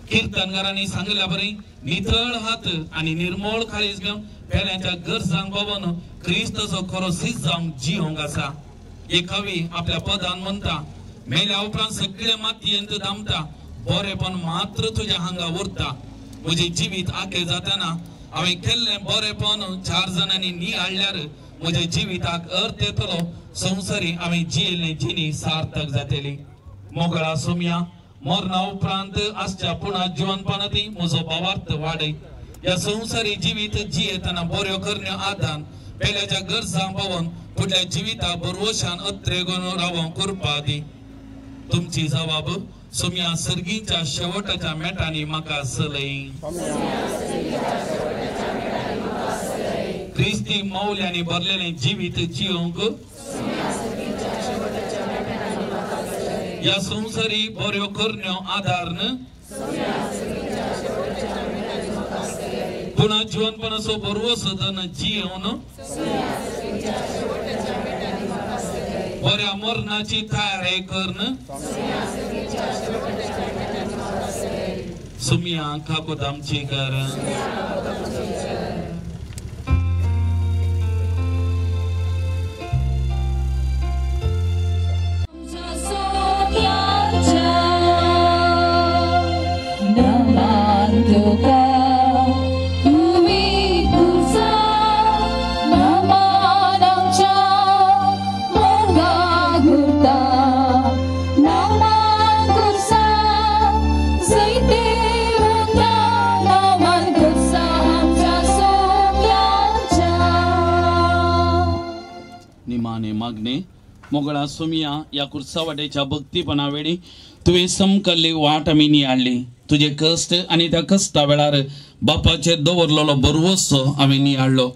कीर्तनकारांनी सांगिल्ल्या बरी नितळ हात आनी निर्मळ काळीज घेवन पेल्यांच्या गरजांक पावोन क्रिस्ताचो खरो सीज जावंक जिवंक आसा. एक कवी आपल्या पदान म्हणटा, मेल्या उपरांत सगळे मातयेंत दामता, बरेपण मात्र तुज्या हांगा उरता. म्हजें जिवीत आखे जातना हांवें केल्लें बरेपण 4 जाणांनी नियाळ्ळ्यार म्हज्या जिविताक अर्थ येतलो. संवसारी हांवें जियेल्लें जिणी सार्थक जातली. मोगळा सोम्या मरणा उपरांत आसच्या पुणा जिवनपणांत म्हजो भावार्थ वाडय. ह्या संवसारी जिवीत जियेतना बऱ्यो करण्यो आदान पेल्याच्या गरजांक पावोवन फुडल्या जिविता भरवशान अत्रेगून रावोंक करपा दी. तुमची जबाब सोम्या सर्गीच्या शेवटाच्या मेटांनी म्हाका चलय. क्रिस्ती मौल्यांनी भरलेलें जिवीत जिवंक ह्या संवसारी बऱ्यो करण्यो आदारन पुन्हा जिवनपणाचो भरवसो धन जिवन बऱ्या मरणाची तयारी करून सुमिया काकूत आमची कर. मागणे मोगळा सुमिया या कुर्सावाटेच्या भक्तीपणा वेळी तुवें समकल्ली वाट आमी नियाळ्ळी. तुजे कश्ट आनी त्या कश्टा वेळार बापाचेर दवरलेलो बरवसो आमी नियाळ्ळो.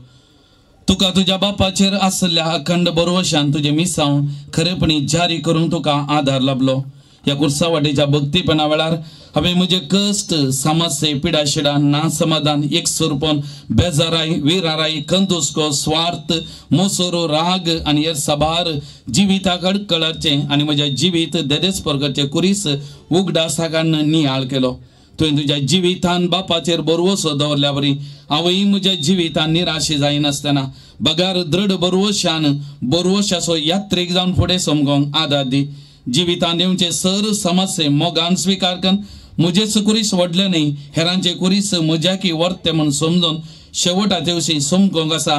तुका तुज्या बापाचेर आसल्या अखंड बरवशान तुजें मिसांव खरेपणी जारी करूंक तुका आदार लाबलो. ह्या कुर्सावाटेच्या भक्तीपणा वेळार हांवें म्हजे कश्ट समस्ये पिडाशिडा ना समाधान एकसुरपण बेजाराय विराराय कंदुस्को स्वार्थ मोसोरो राग आनी हेर साबार जिविताक अडकळाचें आनी म्हज्या जिवीत देदेस्पर करचें कुरीस उगडासाकान नियाळ केलो. तुवें तुज्या जिवितान बापाचेर बरवसो दवरल्या वरी हांवूय म्हज्या जिवितान निराशे जायनासतना बगार दृढ बरवशान बरवशाचो यात्रेक जावन फुडें समगोंक आदार दी. जिवितान येवचे सर समस्ये मोगान स्विकार करून म्हजेच कुरीस व्हडलें न्ही हेरांचे कुरीस म्हज्याकी वर्ते म्हूण समजून शेवटा तेवशी समगोंक आसा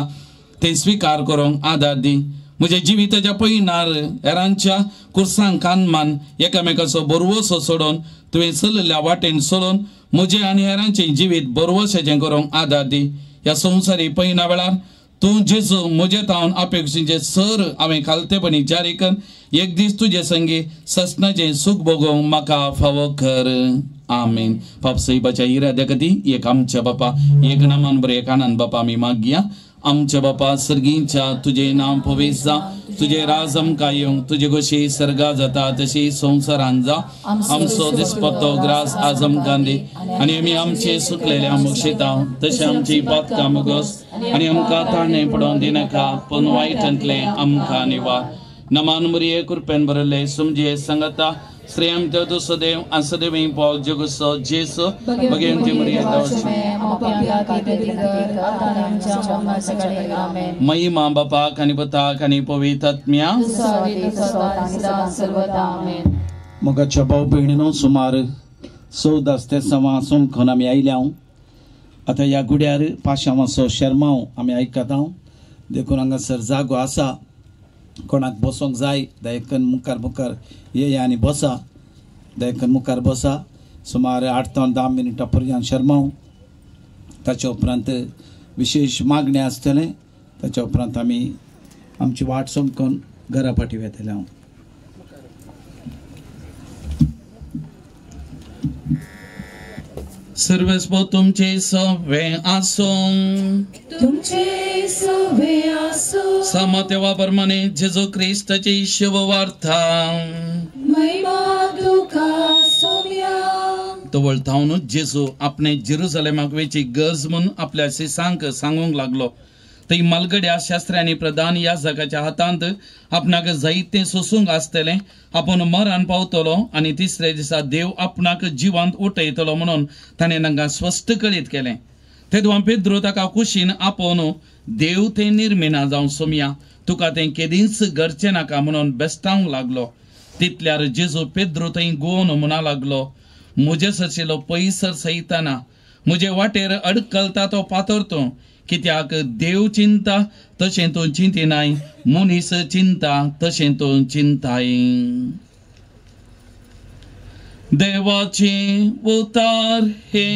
तें स्विकार करूंक आदार दी. म्हज्या जिविताच्या पयनार हेरांच्या कुर्सांक कान मान एकामेकाचो बरवसो सोडून तुवें चलयल्ल्या वाटेन सोडून म्हजें आनी हेरांचें जिवीत बरवशाचें करूंक आदार दी. ह्या संवसारी पयना वेळार तूं जेजू म्हजे तावन अपेक्षेचे सर हांवें खालतेपणी जारी कर एक दीस तुजे संगी ससनाचें सूख भोगोवंक म्हाका फावो कर. आमेन. पाप साहेबाच्या इराद्या खातीर एक आमच्या बापा एक नामान बरें एक आनंद बापा आमी मागया. आमच्या बापा सर्गीच्या तुजें नांव पवित्र जावं, तुजें राज आमकां येवं, तुजे गोशी सर्गा जाता तशी संवसारान जावं. आमचो दिसपत्तो ग्रास आज आमकां दी आनी आमी आमचे सुकलेल्या मोक्षिता तशें आमची पातकां मुगोस आनी आमकां ताणें पडोवन दिनाका पूण वायटांतलें आमकां निवार. नमान मुरये कृपेन भरले सुमजे संगता श्रेयम देव सदैव आणि सदैव पाव जगसो जेसो बगेंती मुरये महिमा बापाक आनी पुताक आनी पवित्र आत्म्या. मोगाच्या भाव भयणीनो सुमार 14 ते 1:15 सोमखोन आमी आयल्या. आतां ह्या गुड्यार पाशांवाचो शेरमांव आमी आयकता देखून हांगासर जागो आसा. कोणाक बसोंक जाय दयकन मुखार मुखार येया आनी बसा, दयकन मुखार बसा. सुमार 8 ते 10 मिनटां पर्यंत शर्मांव, ताच्या उपरांत विशेश मागणें आसतलें, ताच्या उपरांत आमी आमची वाट सोमकोन घरा फाटी वेतले. हांव सर्वेस्पो तुमचे सवे आसूं, तुमचे सवे आसूं. समतेवा प्रमाणे जेजू क्रिस्ताची शुभवार्ता. महिमा तुका सोम्या. तवळ थावन जेजू आपणे जेरुजलेमाक वेची गरज म्हूण आपल्या शिसांक सांगूंक लागलो. थंय मालगड्या शास्त्र्यांनी प्रधान याजकाच्या हातांत आपणाक जायतें सोसूंक आसतलें, आपूण मरण पावतलो आनी तिसऱ्या दिसा देव आपणाक जिवांत उठयतलो म्हणून ताणें तांकां स्पश्ट कळीत केलें. तेदवां पेद्रो ताका कुशीन आपोवन देव तें निर्मिना जावं सोमया, तुका तें केदींच घडचें नाका म्हणून बेस्टावंक लागलो. तितल्यार जेजू पेद्रो थंय गोवन म्हणा लागलो, म्हजे सरशिलो पयसर सयतना म्हजे वाटेर अडकलता तो पातोर तूं, कित्याक देव चिंता तशें तूं चिंतिनाय, मनीस चिंता तशें तूं चिंताय. देवाचे उतार हे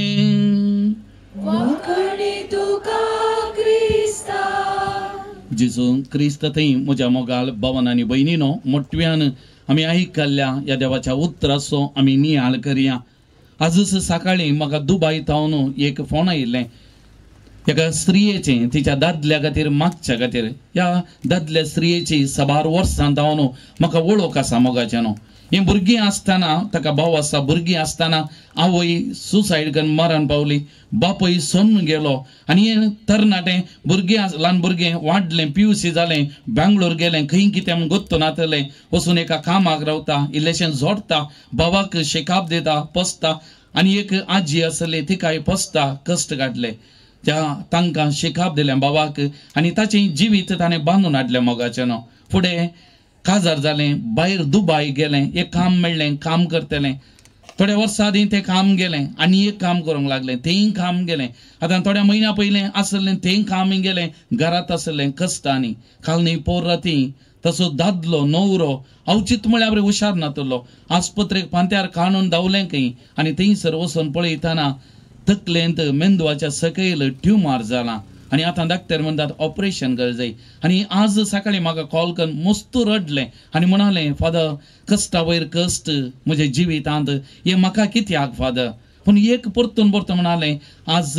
जेजू क्रिस्त थंय म्हज्या मोगाल भवन आनी भयणीनो मोटव्यान आमी आयकल्ल्या ह्या देवाच्या उतराचो आमी नियाळ करया. आजच सकाळीं म्हाका दुबाय थावन एक फोन आयिल्लें एका स्त्रियेचें, तिच्या दादल्या खातीर मागच्या खातीर. ह्या दादल्या स्त्रियेची साबार वर्सां थावन म्हाका वळख आसा मोगाचें न्हू. ही भुरगीं आसतना ताका भाव आसा, भुरगीं आसतना आवय सुसायड करून मरण पावली, बापूय सोडून गेलो आनी हें तरणाटें भुरगीं ल्हान भुरगें वाडलें, PUC जालें, बेंगलोर गेलें, खंय कितें म्हूण गोत्तो नातलें, वचून एका कामाक रावता, इल्लेशें जोडटा, भावाक शेकाप दिता, पोसता आनी एक आजी आसली तिकाय पोसता कश्ट काडले त्या तांकां शिकाप दिलें बाबाक आनी ताचें जिवीत ताणें बांदून हाडलें मोगाचें. फुडें काजार जालें, भायर दुबाय गेलें, एक काम मेळ्ळें, काम करतलें. थोड्या वर्सां आदीं तें काम गेलें आनी एक काम करूंक लागलें, तेंय काम गेलें. आतां थोड्या म्हयन्या पयलें आसलें तेंय काम गेलें, घरांत आसलें कश्टांनी. काल न्ही पोर राती तसो दादलो नवरो अवचीत म्हळ्यार बरें हुशार नातलो. आस्पत्रेक पांत्यार काणून धांवलें खंय आनी थंयसर वचून पळयतना तकलेंत मेंदवाच्या सकयल ट्युमर जाला आनी आतां डॉक्टर म्हणटात ऑपरेशन कर जाय. आनी आज सकाळीं म्हाका कॉल करून मस्त रडलें आनी म्हणालें, फादर कश्टा वयर कश्ट म्हज्या जिवितांत, हें म्हाका कित्याक फादर. पूण एक परतून परतून म्हणालें, आज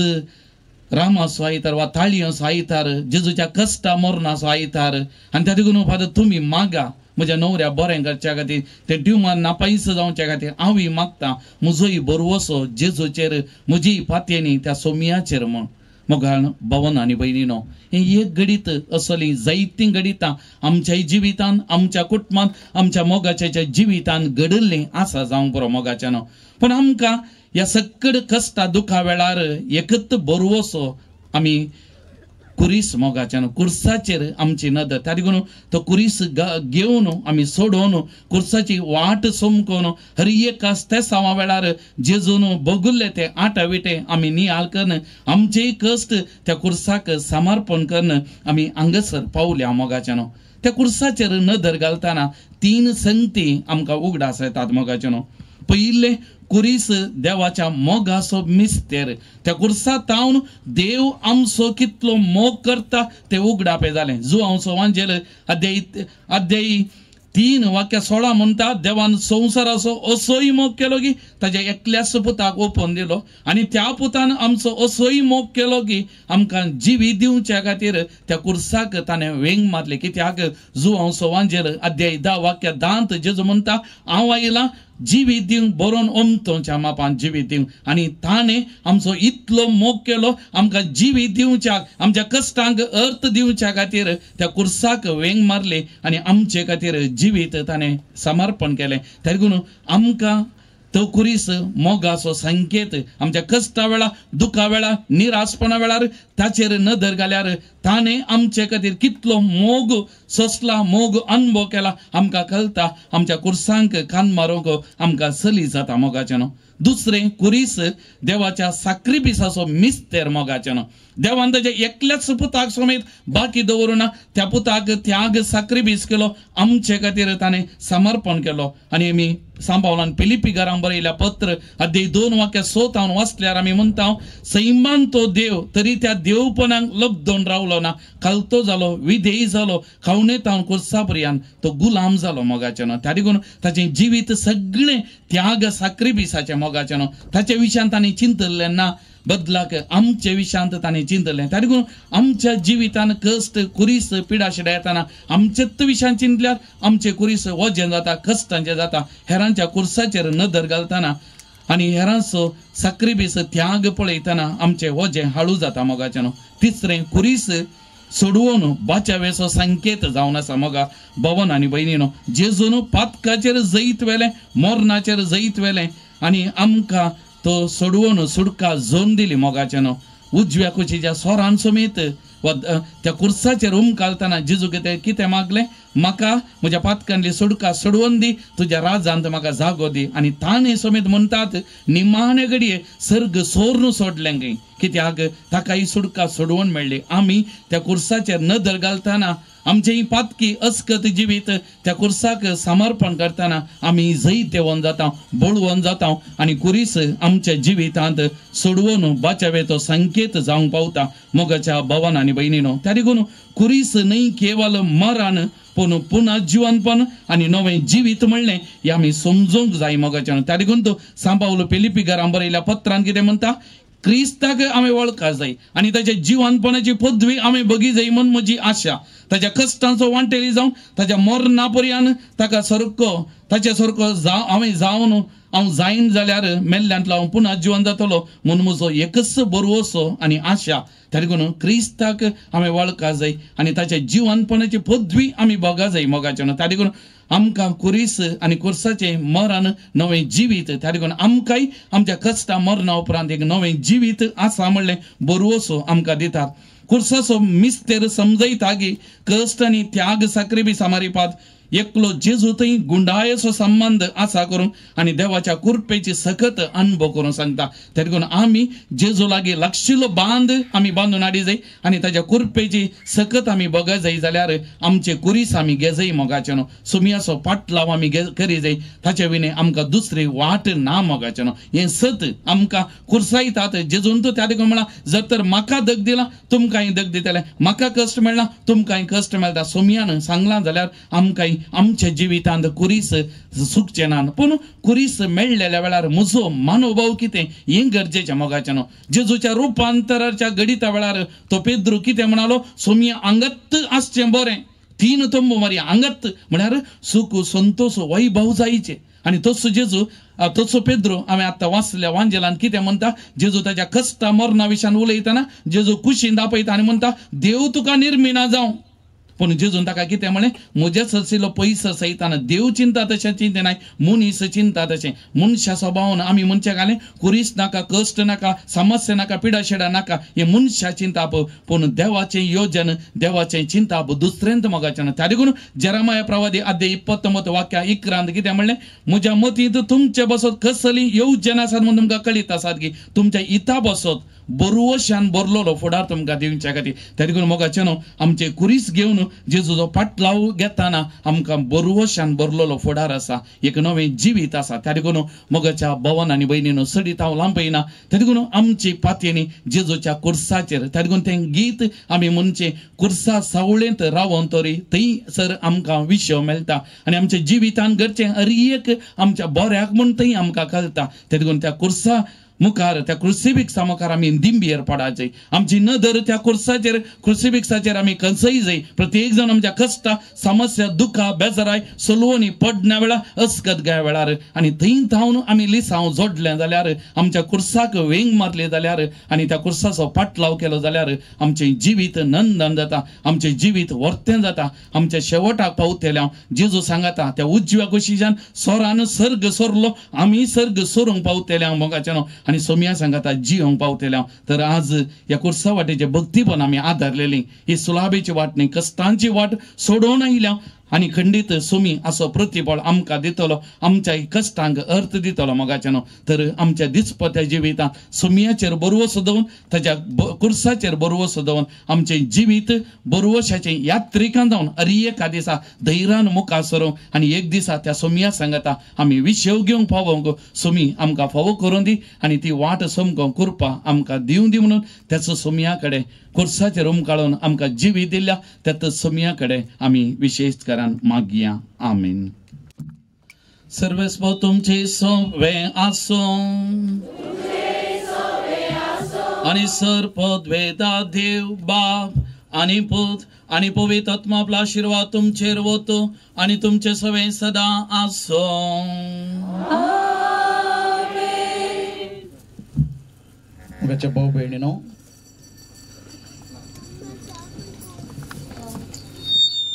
रामाचो आयतार वा ताळयांचो आयतार, जेजूच्या कश्टा मरणाचो आयतार आनी त्या देखून फादर तुमी मागा म्हज्या नवऱ्या बरें करच्या खातीर, तें ट्युमर नापायस जावच्या खातीर हांवूय मागता, म्हजोय भरवसो जेजूचेर, म्हजी पातयेनी त्या सोमियाचेर म्हूण. मोगाळ भवन आनी भयणीनो, हें एक घडीत असलीं जायतीं घडितां आमच्या जिवितान, आमच्या कुटुंबान, आमच्या मोगाच्या जिवितान घडिल्लीं आसा जावंक पुरो मोगाच्यानो. पूण आमकां ह्या सकड कश्टा दुखा वेळार एकच भरवसो आमी कुरीस मोगाच्यान, कुर्साचेर आमची नदर. त्या देखून तो कुरीस घेवन आमी सोडोवन कुर्साची वाट समकोवन हर एक तेसांवा वेळार जेजून बगुल्ले ते आटा विटे आमी नियाळ करून आमचेय कश्ट त्या कुर्साक समर्पण करून आमी हांगासर पावल्या मोगाच्यान. त्या कुर्साचेर नदर घालतना तीन संगती आमकां उगडास येतात मोगाच्यान. पयिल्लें कुरीस देवाच्या मोगाचो मिस्तेर. त्या कुर्सा तावन देव आमचो कितलो मोग करता ते उगडापें जालें. जुआंवचो वांजेल अध्याय 3 वाक्य 16 म्हणटा, देवान संवसाराचो असोय मोग केलो की ताज्या एकल्याच पुताक ओपून दिलो आनी त्या पुतान आमचो असोय मोग केलो की आमकां जिवी दिवच्या खातीर त्या कुर्साक ताणें वेंग मारली. कित्याक जुआंवचो वांजेल अध्याय 10 वाक्य 10 जेजू म्हणटा, हांव आयलां जिवीत दिवंक, बरोवन ओमतोच्या मापान जिवीत दिवंक. आनी ताणें आमचो इतलो मोग केलो आमकां जिवीत दिवच्याक, आमच्या कश्टांक अर्थ दिवच्या खातीर त्या कुर्साक वेंग मारली आनी आमचे खातीर जिवीत ताणें समर्पण केलें. त्या देखून आमकां तो कुरीस मोगाचो संकेत आमच्या कश्टा वेळार, दुखा वेळार, निराशपणा वेळार ताचेर नदर घाल्यार ताणें आमचे खातीर कितलो मोग सोंसला, मोग अनुभव केला आमकां कळटा. आमच्या कुर्सांक कान मारूंक आमकां सली जाता मोगाच्यान. दुसरें, कुरीस देवाच्या साक्रिफिसाचो मिस्तेर मोगाच्यान. देवान ताच्या एकल्याच पुताक समेत बाकी दवरूना, त्या पुताक त्याग साक्रिफीस केलो, आमचे खातीर ताणें समर्पण केलो. आनी आमी सांबावलान फिलिपी घरां बरयल्या पत्र अध्याय 2 वाक्य 6 वाचल्यार आमी म्हणटा, सैमान तो देव तरी त्या देवपणाक लब्दोन रावलो ना, खालतो जालो, विधेयी जालो, खावणे तावन कुर्सा पर्यंत तो गुलाम जालो मोगाच्यान. त्या देखून ताचें जिवीत सगळें त्याग साक्रिफिसाचें मोगाच्यान. ताचे विशयांत ताणें चिंतलें ना, बदलाक आमचे विशयांत ताणें चिंतलें. त्या देखून आमच्या जिवितान कश्ट कुरीस पिडाशिडा येतना आमचेच विशयान चिंतल्यार आमचे कुरीस वजें जाता, कश्टांचें जाता. हेरांच्या कुर्साचेर नदर घालतना आनी हेरांचो साक्रिफीस त्याग पळयतना आमचें वजें हाळू जाता मोगाच्यान. तिसरें, कुरीस सोडवून बाचावेचो संकेत जावन आसा मोगा भवन आनी भयणीनो. जेजून पातकाचेर जैत व्हेलें, मरणाचेर जैत व्हेलें आनी आमकां तो सोडवून सुटका जोन दिली मोगाच्यान. उजव्या कुशीच्या सोरान समेत वा त्या कुर्साचेर उमकालतना जेजू कितें कितें मागलें, म्हाका म्हज्या पातकांतली सुटका सोडवून दी, तुज्या राजांत म्हाका जागो दी. आनी ताणें समेत म्हणटात, निमाणे घडये सर्ग सोरून सोडलें खंय, कित्याक ताका ही सुटका सोडवून मेळ्ळी. आमी त्या कुर्साचेर नदर घालतना आमचें पातकी अस्कत जिवीत त्या कुर्साक समर्पण करतना आमी जैतेवन जाता, बळवंत जाता आनी कुरीस आमच्या जिवितांत सोडवून बाचावेचो संकेत जावंक पावता मोगाच्या भवन आनी भयणीनो. त्या देखून कुरीस न्हय केवल मरण पूण पुनः जिवनपण आनी नवें जिवीत म्हणलें हें आमी समजूंक जाय मोगाच्यान. त्या देखून तो सांबावलो फिलिपी घरां बरयल्या पत्रान कितें म्हणटा, क्रिस्ताक आमी वळखा जाय आनी ताच्या जिवनपणाची पदवी आमी बगी जाय म्हूण म्हजी आशा. ताच्या कश्टांचो वांटेली जावन ताच्या मरणा पर्यंत ताका सारको ताच्या सारको हांवें जावन हांव जायन जाल्यार मेल्ल्यांतलो हांव पुनः जिवन जातलो म्हूण म्हजो एकच बरवसो आनी आशा. त्या देखून क्रिस्ताक हांवें वळखा जाय आनी ताच्या जिवनपणाची पदवी आमी भोगा जाय मोगाचें. त्या देखून आमकां कुरीस आनी कुर्साचें मरण नवें जिवीत, त्या देखून आमकांय आमच्या कश्टा मरणा उपरांत एक नवें जिवीत आसा म्हणलें बरवसो आमकां दितात. कुर्साचो मिस्तेर समजयता की कश्ट आनी त्याग साक्रिबी सामारिपात एकलो जेजू थंय गुंडायेचो संबंद आसा करून आनी देवाच्या कृपेची सखत अनुभव करून सांगता. त्या देखून आमी जेजू लागीं लागशिल्लो बांद आमी बांदून हाडी जाय आनी ताच्या कृपेची सखत आमी बगा जाय जाल्यार आमचे कुरीस आमी घेजय मोगाचें न्हू. सुमयाचो पाटलाव आमी करी जाय, ताचे विणे आमकां दुसरी वाट ना मोगाचें न्हू. हें सत आमकां कुर्सायतात जेजून तो. त्या देखून म्हळां जर तर म्हाका दग दिला तुमकांय दग दितलें, म्हाका कश्ट मेळ्ळा तुमकांय कश्ट मेळटा. सोमयान सांगलां जाल्यार आमकांय आमच्या जिवितांत कुरीस सुकचें ना. पूण कुरीस मेळ्ळेल्या वेळार म्हजो मानोभाव कितें हें गरजेचें मोगाचें न्हू. जेजूच्या रुपांतराच्या घडिता वेळार तो पेद्रू कितें म्हणालो, सोमया आंगत आसचें बरें, तीन तंबू मारी आंगत म्हळ्यार सुख संतोष वैभव जायचे. आनी तसो जेजू तसो पेद्रो हांवें आतां वाचल्या वांजेलान कितें म्हणटा, जेजू ताच्या कश्टा मरणा विशयान उलयतना जेजू कुशीन दापयता आनी म्हणटा देव तुका निर्मिणा जावं. पूण जेजून ताका कितें म्हणलें, म्हज्या सरसिल्लो पयसो सयताना देव चिंता तशें चिंतनाय मनीस चिंता तशें. मनशा स्वभावान आमी मनशाक घालें कुरीस नाका, कश्ट नाका, समस्या नाका, पिडाशेडा नाका, हें मनशा चिंताप. पूण देवाचें योजन देवाचें चिंताप दुसरेंत मोगाचें ना. त्या देखून जेरामाया प्रवादी आद्य 29 वाक्या 11 कितें म्हणलें, म्हज्या मतींत तुमचे बसत कसली योजन आसात म्हूण तुमकां कळीत आसात की तुमच्या इता बसत बरवशान बरलोलो फुडार तुमकां दिवच्या खातीर. त्या देखून मोगाचें न्हू आमचे कुरीस घेवन जेजूचो पाटलाव घेतना आमकां बरवशान बरलोलो फुडार आसा, एक नवें जिवीत आसा. त्या देखून मोगाच्या भवन आनी भयणीनो सडीत हांव लांबयना. त्या देखून आमची पातयेनी जेजूच्या कुर्साचेर, त्या देखून तें गीत आमी म्हणचें कुर्सा सावळेंत रावोन तरी थंयसर आमकां विशय मेळटा आनी आमच्या जिवितान घडचें हर एक आमच्या बऱ्याक म्हूण थंय आमकां कळटा. त्या देखून त्या कुर्सा मुखार त्या क्रुसिफिक्सा मुखार आमी दिंबयेर पडायचे, आमची नदर त्या कुर्साचेर क्रुसिफिक्साचेर आमी कसय जाय. प्रत्येक जाण आमच्या कश्टा समस्या दुखा बेजाराय सलवणी पडण्या वेळार अस्कत गाय वेळार आनी थंय थावन आमी लिसांव जोडलें जाल्यार आमच्या कुर्साक वेंग मारली जाल्यार आनी त्या कुर्साचो पाटलाव केलो जाल्यार आमचें जिवीत नंदन जाता, आमचें जिवीत वर्तें जाता. आमच्या शेवटाक पावतल्या जेजू सांगता त्या उजव्या कुशीच्यान सोरान सर्ग सोरलो, आमी सर्ग सोरूंक पावतल्या मोगाचें न्हू. आनी सोमया सांगता जियोंक पावतल्या. तर आज ह्या कुर्सा वाटेचे भक्तीपण आमी आदारलेली, ही सुलाबेची वाट न्ही, कश्टांची वाट सोडोवन आयल्या आनी खंडीत सोमी असो प्रतिफळ आमकां दितलो, आमच्या कश्टांक अर्थ दितलो मोगाचें न्हू. तर आमच्या दिसपत्या जिवितांत सोमयाचेर बरवसो दवरून ताच्या कुर्साचेर बरवसो दवरून आमचें जिवीत बरवशाचें यात्रिकां जावन अरे एका दिसा धैर्यान मुखार सरूं आनी एक दिसा त्या सोमया सांगता आमी विशेव घेवंक पावोंक सोमी आमकां फावो करून दी आनी ती वाट समको कृपा आमकां दिवं दी म्हणून त्याचो सोमया कडेन कुर्साचेर उमकाळून आमकां जिवीत दिल्या त्याच सोमया कडेन आमी विशेश करान मागया. आमीन. सर्वेस्पो तुमचे सोवे आसूं आनी सर पदवेदा देव बाप आनी पूत आनी पवित्र आत्मा आपला आशिर्वाद तुमचेर वतो आनी तुमचे सवे सदां आसूं. मोगाच्या भाऊ भयणीनो,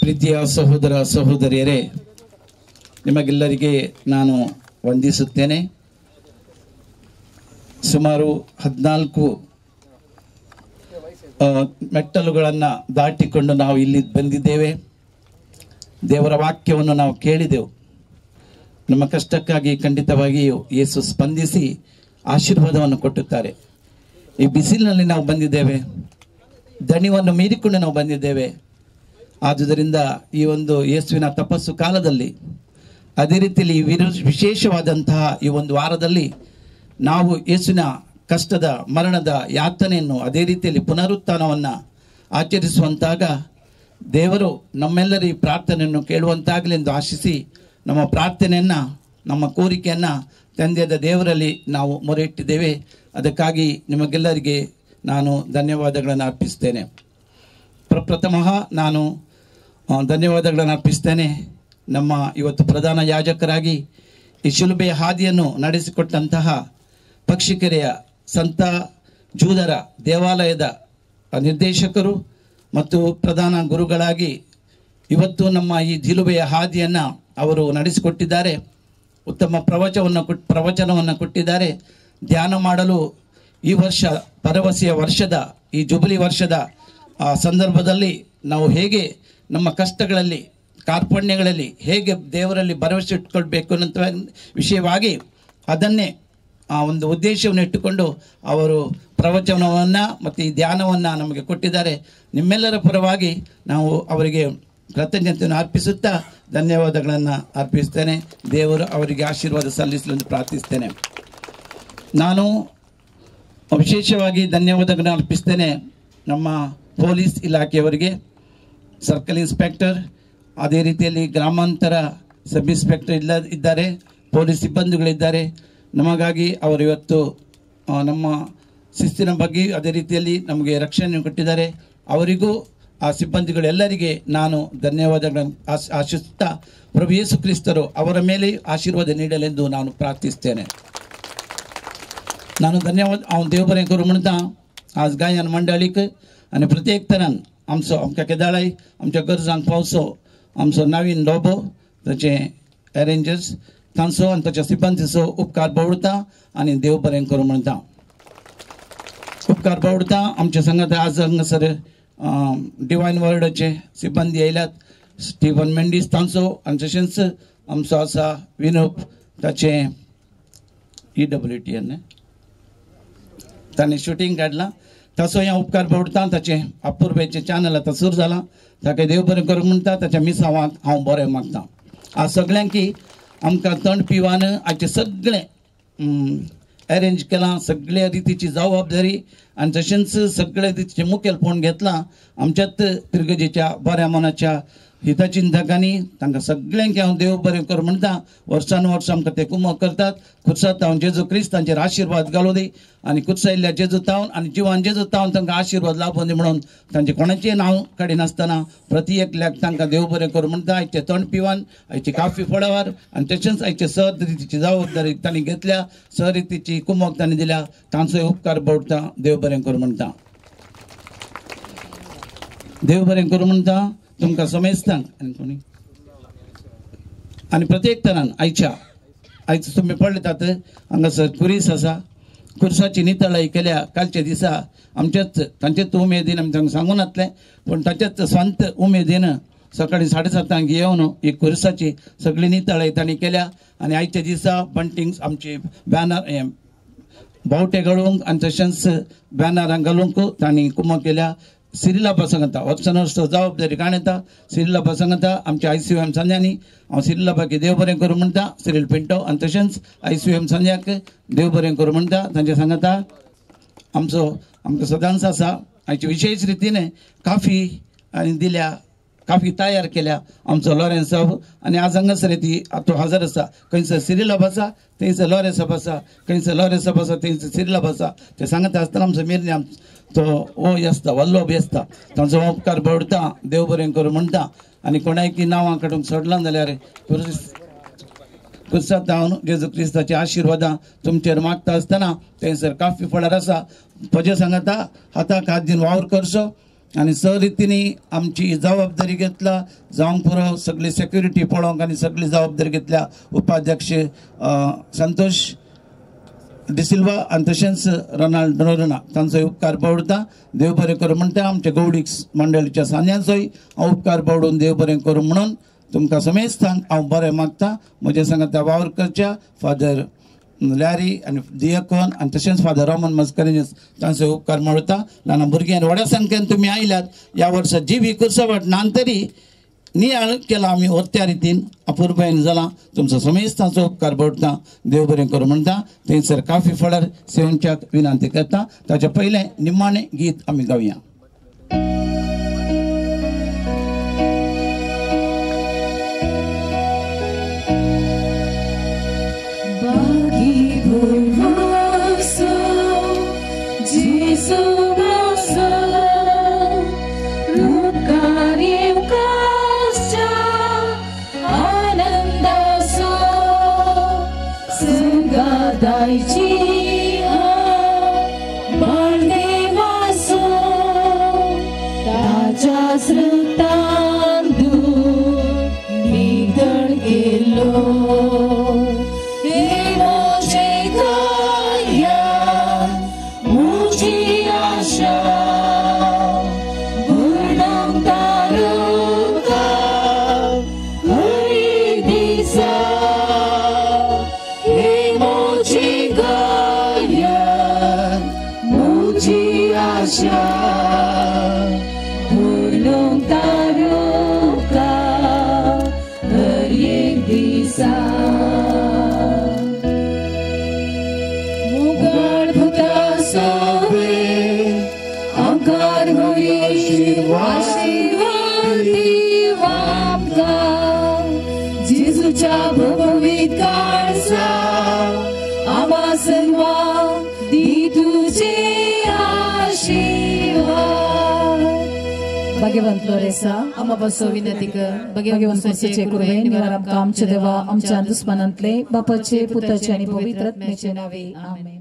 ಪ್ರೀತಿಯ ಸಹೋದರ ಸಹೋದರಿಯರೇ, ನಿಮಗೆಲ್ಲರಿಗೆ ನಾನು ವಂದಿಸುತ್ತೇನೆ. ಸುಮಾರು 14 ಮೆಟ್ಟಲುಗಳನ್ನು ದಾಟಿಕೊಂಡು ನಾವು ಇಲ್ಲಿ ಬಂದಿದ್ದೇವೆ. ದೇವರ ವಾಕ್ಯವನ್ನು ನಾವು ಕೇಳಿದೆವು. ನಮ್ಮ ಕಷ್ಟಕ್ಕಾಗಿ ಖಂಡಿತವಾಗಿಯೂ ಯೇಸು ಸ್ಪಂದಿಸಿ ಆಶೀರ್ವಾದವನ್ನು ಕೊಟ್ಟುತ್ತಾರೆ. ಈ ಬಿಸಿಲಿನಲ್ಲಿ ನಾವು ಬಂದಿದ್ದೇವೆ, ದಣಿವನ್ನು ಮೀರಿಕೊಂಡು ನಾವು ಬಂದಿದ್ದೇವೆ. ಆದುದರಿಂದ ಈ ಒಂದು ಯೇಸುವಿನ ತಪಸ್ಸು ಕಾಲದಲ್ಲಿ, ಅದೇ ರೀತಿಯಲ್ಲಿ ವಿಶೇಷವಾದಂತಹ ಈ ಒಂದು ವಾರದಲ್ಲಿ ನಾವು ಯೇಸುವಿನ ಕಷ್ಟದ ಮರಣದ ಯಾತನೆಯನ್ನು, ಅದೇ ರೀತಿಯಲ್ಲಿ ಪುನರುತ್ಥಾನವನ್ನು ಆಚರಿಸುವಂತಾಗ ದೇವರು ನಮ್ಮೆಲ್ಲರ ಈ ಪ್ರಾರ್ಥನೆಯನ್ನು ಕೇಳುವಂತಾಗಲಿ ಎಂದು ಆಶಿಸಿ ನಮ್ಮ ಪ್ರಾರ್ಥನೆಯನ್ನು, ನಮ್ಮ ಕೋರಿಕೆಯನ್ನು ತಂದೆಯಾದ ದೇವರಲ್ಲಿ ನಾವು ಮೊರೆ ಇಟ್ಟಿದ್ದೇವೆ. ಅದಕ್ಕಾಗಿ ನಿಮಗೆಲ್ಲರಿಗೆ ನಾನು ಧನ್ಯವಾದಗಳನ್ನು ಅರ್ಪಿಸ್ತೇನೆ. ಪ್ರಪ್ರಥಮ ನಾನು ಧನ್ಯವಾದಗಳನ್ನು ಅರ್ಪಿಸ್ತೇನೆ ನಮ್ಮ ಇವತ್ತು ಪ್ರಧಾನ ಯಾಜಕರಾಗಿ ಈ ಶಿಲುಬೆಯ ಹಾದಿಯನ್ನು ನಡೆಸಿಕೊಟ್ಟಂತಹ ಪಕ್ಷಿಕೆರೆಯ ಸಂತ ಜೂದರ ದೇವಾಲಯದ ನಿರ್ದೇಶಕರು ಮತ್ತು ಪ್ರಧಾನ ಗುರುಗಳಾಗಿ ಇವತ್ತು ನಮ್ಮ ಈ ಶಿಲುಬೆಯ ಹಾದಿಯನ್ನು ಅವರು ನಡೆಸಿಕೊಟ್ಟಿದ್ದಾರೆ. ಉತ್ತಮ ಪ್ರವಚನವನ್ನು ಕೊಟ್ಟಿದ್ದಾರೆ. ಧ್ಯಾನ ಮಾಡಲು ಈ ವರ್ಷ ಭರವಸೆಯ ವರ್ಷದ ಈ ಜುಬಿಲಿ ವರ್ಷದ ಸಂದರ್ಭದಲ್ಲಿ ನಾವು ಹೇಗೆ ನಮ್ಮ ಕಷ್ಟಗಳಲ್ಲಿ ಕಾರ್ಪಣ್ಯಗಳಲ್ಲಿ ಹೇಗೆ ದೇವರಲ್ಲಿ ಭರವಸೆ ಇಟ್ಕೊಳ್ಬೇಕು ಅನ್ನೋ ವಿಷಯವಾಗಿ ಅದನ್ನೇ ಆ ಒಂದು ಉದ್ದೇಶವನ್ನು ಇಟ್ಟುಕೊಂಡು ಅವರು ಪ್ರವಚನವನ್ನು ಮತ್ತು ಈ ಧ್ಯಾನವನ್ನು ನಮಗೆ ಕೊಟ್ಟಿದ್ದಾರೆ. ನಿಮ್ಮೆಲ್ಲರ ಪರವಾಗಿ ನಾವು ಅವರಿಗೆ ಕೃತಜ್ಞತೆಯನ್ನು ಅರ್ಪಿಸುತ್ತಾ ಧನ್ಯವಾದಗಳನ್ನು ಅರ್ಪಿಸ್ತೇನೆ. ದೇವರು ಅವರಿಗೆ ಆಶೀರ್ವಾದ ಸಲ್ಲಿಸಲು ಎಂದು ಪ್ರಾರ್ಥಿಸ್ತೇನೆ. ನಾನು ವಿಶೇಷವಾಗಿ ಧನ್ಯವಾದಗಳನ್ನು ಅರ್ಪಿಸ್ತೇನೆ ನಮ್ಮ ಪೊಲೀಸ್ ಇಲಾಖೆಯವರಿಗೆ, ಸರ್ಕಲ್ ಇನ್ಸ್ಪೆಕ್ಟರ್, ಅದೇ ರೀತಿಯಲ್ಲಿ ಗ್ರಾಮಾಂತರ ಸಬ್ ಇನ್ಸ್ಪೆಕ್ಟರ್ ಇದ್ದಾರೆ, ಪೊಲೀಸ್ ಸಿಬ್ಬಂದಿಗಳಿದ್ದಾರೆ. ನಮಗಾಗಿ ಅವರು ಇವತ್ತು ನಮ್ಮ ಶಿಸ್ತಿನ ಬಗ್ಗೆ ಅದೇ ರೀತಿಯಲ್ಲಿ ನಮಗೆ ರಕ್ಷಣೆಯನ್ನು ಕೊಟ್ಟಿದ್ದಾರೆ. ಅವರಿಗೂ ಆ ಸಿಬ್ಬಂದಿಗಳೆಲ್ಲರಿಗೆ ನಾನು ಧನ್ಯವಾದಗಳನ್ನು ಆಶಿಸುತ್ತಾ ಪ್ರಭು ಯೇಸು ಕ್ರಿಸ್ತರು ಅವರ ಮೇಲೆ ಆಶೀರ್ವಾದ ನೀಡಲೆಂದು ನಾನು ಪ್ರಾರ್ಥಿಸ್ತೇನೆ. ನಾನು ಧನ್ಯವಾದ हांव देव बरें करूं म्हणटा आज गायन मंडळीक आनी प्रत्येक तरान आमचो आमच्या केदाळाय आमच्या गरजांक पावचो आमचो नवीन लोबो ताचे एरेंजर्स तांचो आनी ताच्या सिब्बंदीचो उपकार बावडता आनी देव बरें करूं म्हणटा. उपकार बावडता आमच्या संगात आज हांगासर डिवायन वर्डाचे सिब्बंदी आयल्यात, स्टिवन मेंडीस तांचो आनी तशेंच आमचो आसा विनोब ताचें EWTN ताणें शुटींग काडलां ताचो ह्या उपकार बावडता. ताचें अपुरबायेचें चॅनल आतां सुरू जालां, ताका देव बरें करूं म्हणटा. ताच्या मिसांवाक हांव बरें मागता. आज सगळ्यांकी आमकां तण पिवान आयचें सगळें एरेंज केलां, सगळ्या रितीची जबाबदारी आनी तशेंच सगळे रितीचें मुखेलपण घेतलां आमच्याच पिरगजेच्या बऱ्या मनाच्या हितचिंतकांनी. तांकां सगळ्यांक हांव देव बरें करूं म्हणटा. वर्सान वर्स आमकां ते कुमक करतात. खुर्सात हांव जेजू क्रिस्तांचेर आशिर्वाद घालूं दी आनी खुर्सायल्ल्या जेजू तावन आनी जिवान जेजू तावन तांकां आशिर्वाद लाभूं दी म्हणून तांचें कोणाचें नांव काडिनासतना प्रति एकल्याक तांकां देव बरें करूं म्हणटा. आयचें तण पिवन आयची काफी फळावर आनी तशेंच आयचे सर रितीची जबाबदारी तांणी घेतल्या, सर रितीची कुमक तांणी दिल्या, तांचोय उपकार बावडटा. देव बरें करूं म्हणटा. देव बरें करूं म्हणटा तुमकां समेस्तांक आनी कोणी आनी प्रत्येक तरान आयच्या आयज तुमी पळयतात हांगासर कुरीस आसा, कुर्साची नितळाई केल्या कालच्या दिसा आमच्याच तांचेच उमेदीन आमी तांकां सांगूं नासलें पूण तांच्याच स्वांत उमेदीन सकाळी 7:30 येवन ही कुर्साची सगळी नितळाई तांणी केल्या. आनी आयच्या दिसा बंटिंग्स आमची बॅनर बावटे घालूंक आनी तशेंच बॅनरां घालूंक तांणी कुमक केल्या. सिरिला सांगता वर्सान वर्स जबाबदारी काण येता. सिरिला सांगता आमच्या ICUM संध्यांनी हांव सिरिलाबाकी देव बरें करूं म्हणटा, सिरील पिंटो आनी तशेंच ICUM संध्याक देव बरें करूं म्हणटा. तांचे सांगता आमचो आमकां सदांच आसा आयचे विशेश रितीन काफी आनी दिल्या, काफी तयार केल्या आमचो लॉरेन्स साहब. आनी आज हांगासर ती तो हजर आसा. खंयसर सिरिलाब आसा थंयसर लॉरेन्स साहब आसा, खंयसर लॉरेन्स साहब आसा थंयसर सिरिलाब आसा. ते सांगता आसतना आमचो मिरन्या तो ओ आसता वल्लोब आसता तांचो उपकार बावडता. देव बरें करूं म्हणटा. आनी कोणायकी नांवां काडूंक सोडलां जाल्यार कुर्सात हांव जेजू क्रिस्ताची आशिर्वादां तुमचेर मागता आसतना थंयसर काफी फळार आसा म्हजे सांगता हाताक हात दिवन वावर करचो आनी स रितींनी आमची जबाबदारी घेतला जावंक पुरो. सगळी सेक्युरिटी पळोवंक आनी सगळी जबाबदारी घेतल्या उपाध्यक्ष संतोष डिसिल्वा आनी तशेंच रोनाल्ड नोरोना तांचोय उपकार बावडता. देव बरें करूं म्हणटा. आमच्या गौडीक मंडळीच्या सांज्यांचोय हांव उपकार बावडून देव बरें करूं म्हणून तुमकां समेस्तांक हांव बरें मागता. म्हजें सांगता वावर करच्या फादर लॅरी आनी दियकोन आनी तशेंच फादर रोमन मस्करेन्हस तांचो उपकार मेळटा. ल्हान भुरगीं आनी व्हड्या संख्येन तुमी आयल्यात ह्या वर्सा जिवी कुर्सवाट नान तरी नियाळ केला आमी त्या रितीन अपुरबायेन जाला. तुमचो समेस्तांचो उपकार बावडटा. देव बरें करूं म्हणटा. थंयसर काफी फळार सेवनच्याक विनंती करता. ताचें पयलें निमाणें गीत आमी गावया. आनंदासो नासरतान नितळ केलो हे म्हजे गायन म्हजी आशा भुरणांक तारुका हरी दिसा हे म्हजे गायन म्हजी आशा भुरणांक तारुका हर एक दिसा मुगाळ पुता सोबे आमकार होई आशीर्वाद दिव आमकां जेजूच्या भोगवीत काळजा आमा सर्वा दी तुझे आशीर्वाद. भाग्यवंत लोरेसा आमा बसो विनंती कर. भाग्यवंत सोचे कुरवे निवार आमकां आमच्या देवा आमच्या दुस्मानांतले बापाचे पुताचे आनी पवित्र आत्म्याचे नावे आमेन.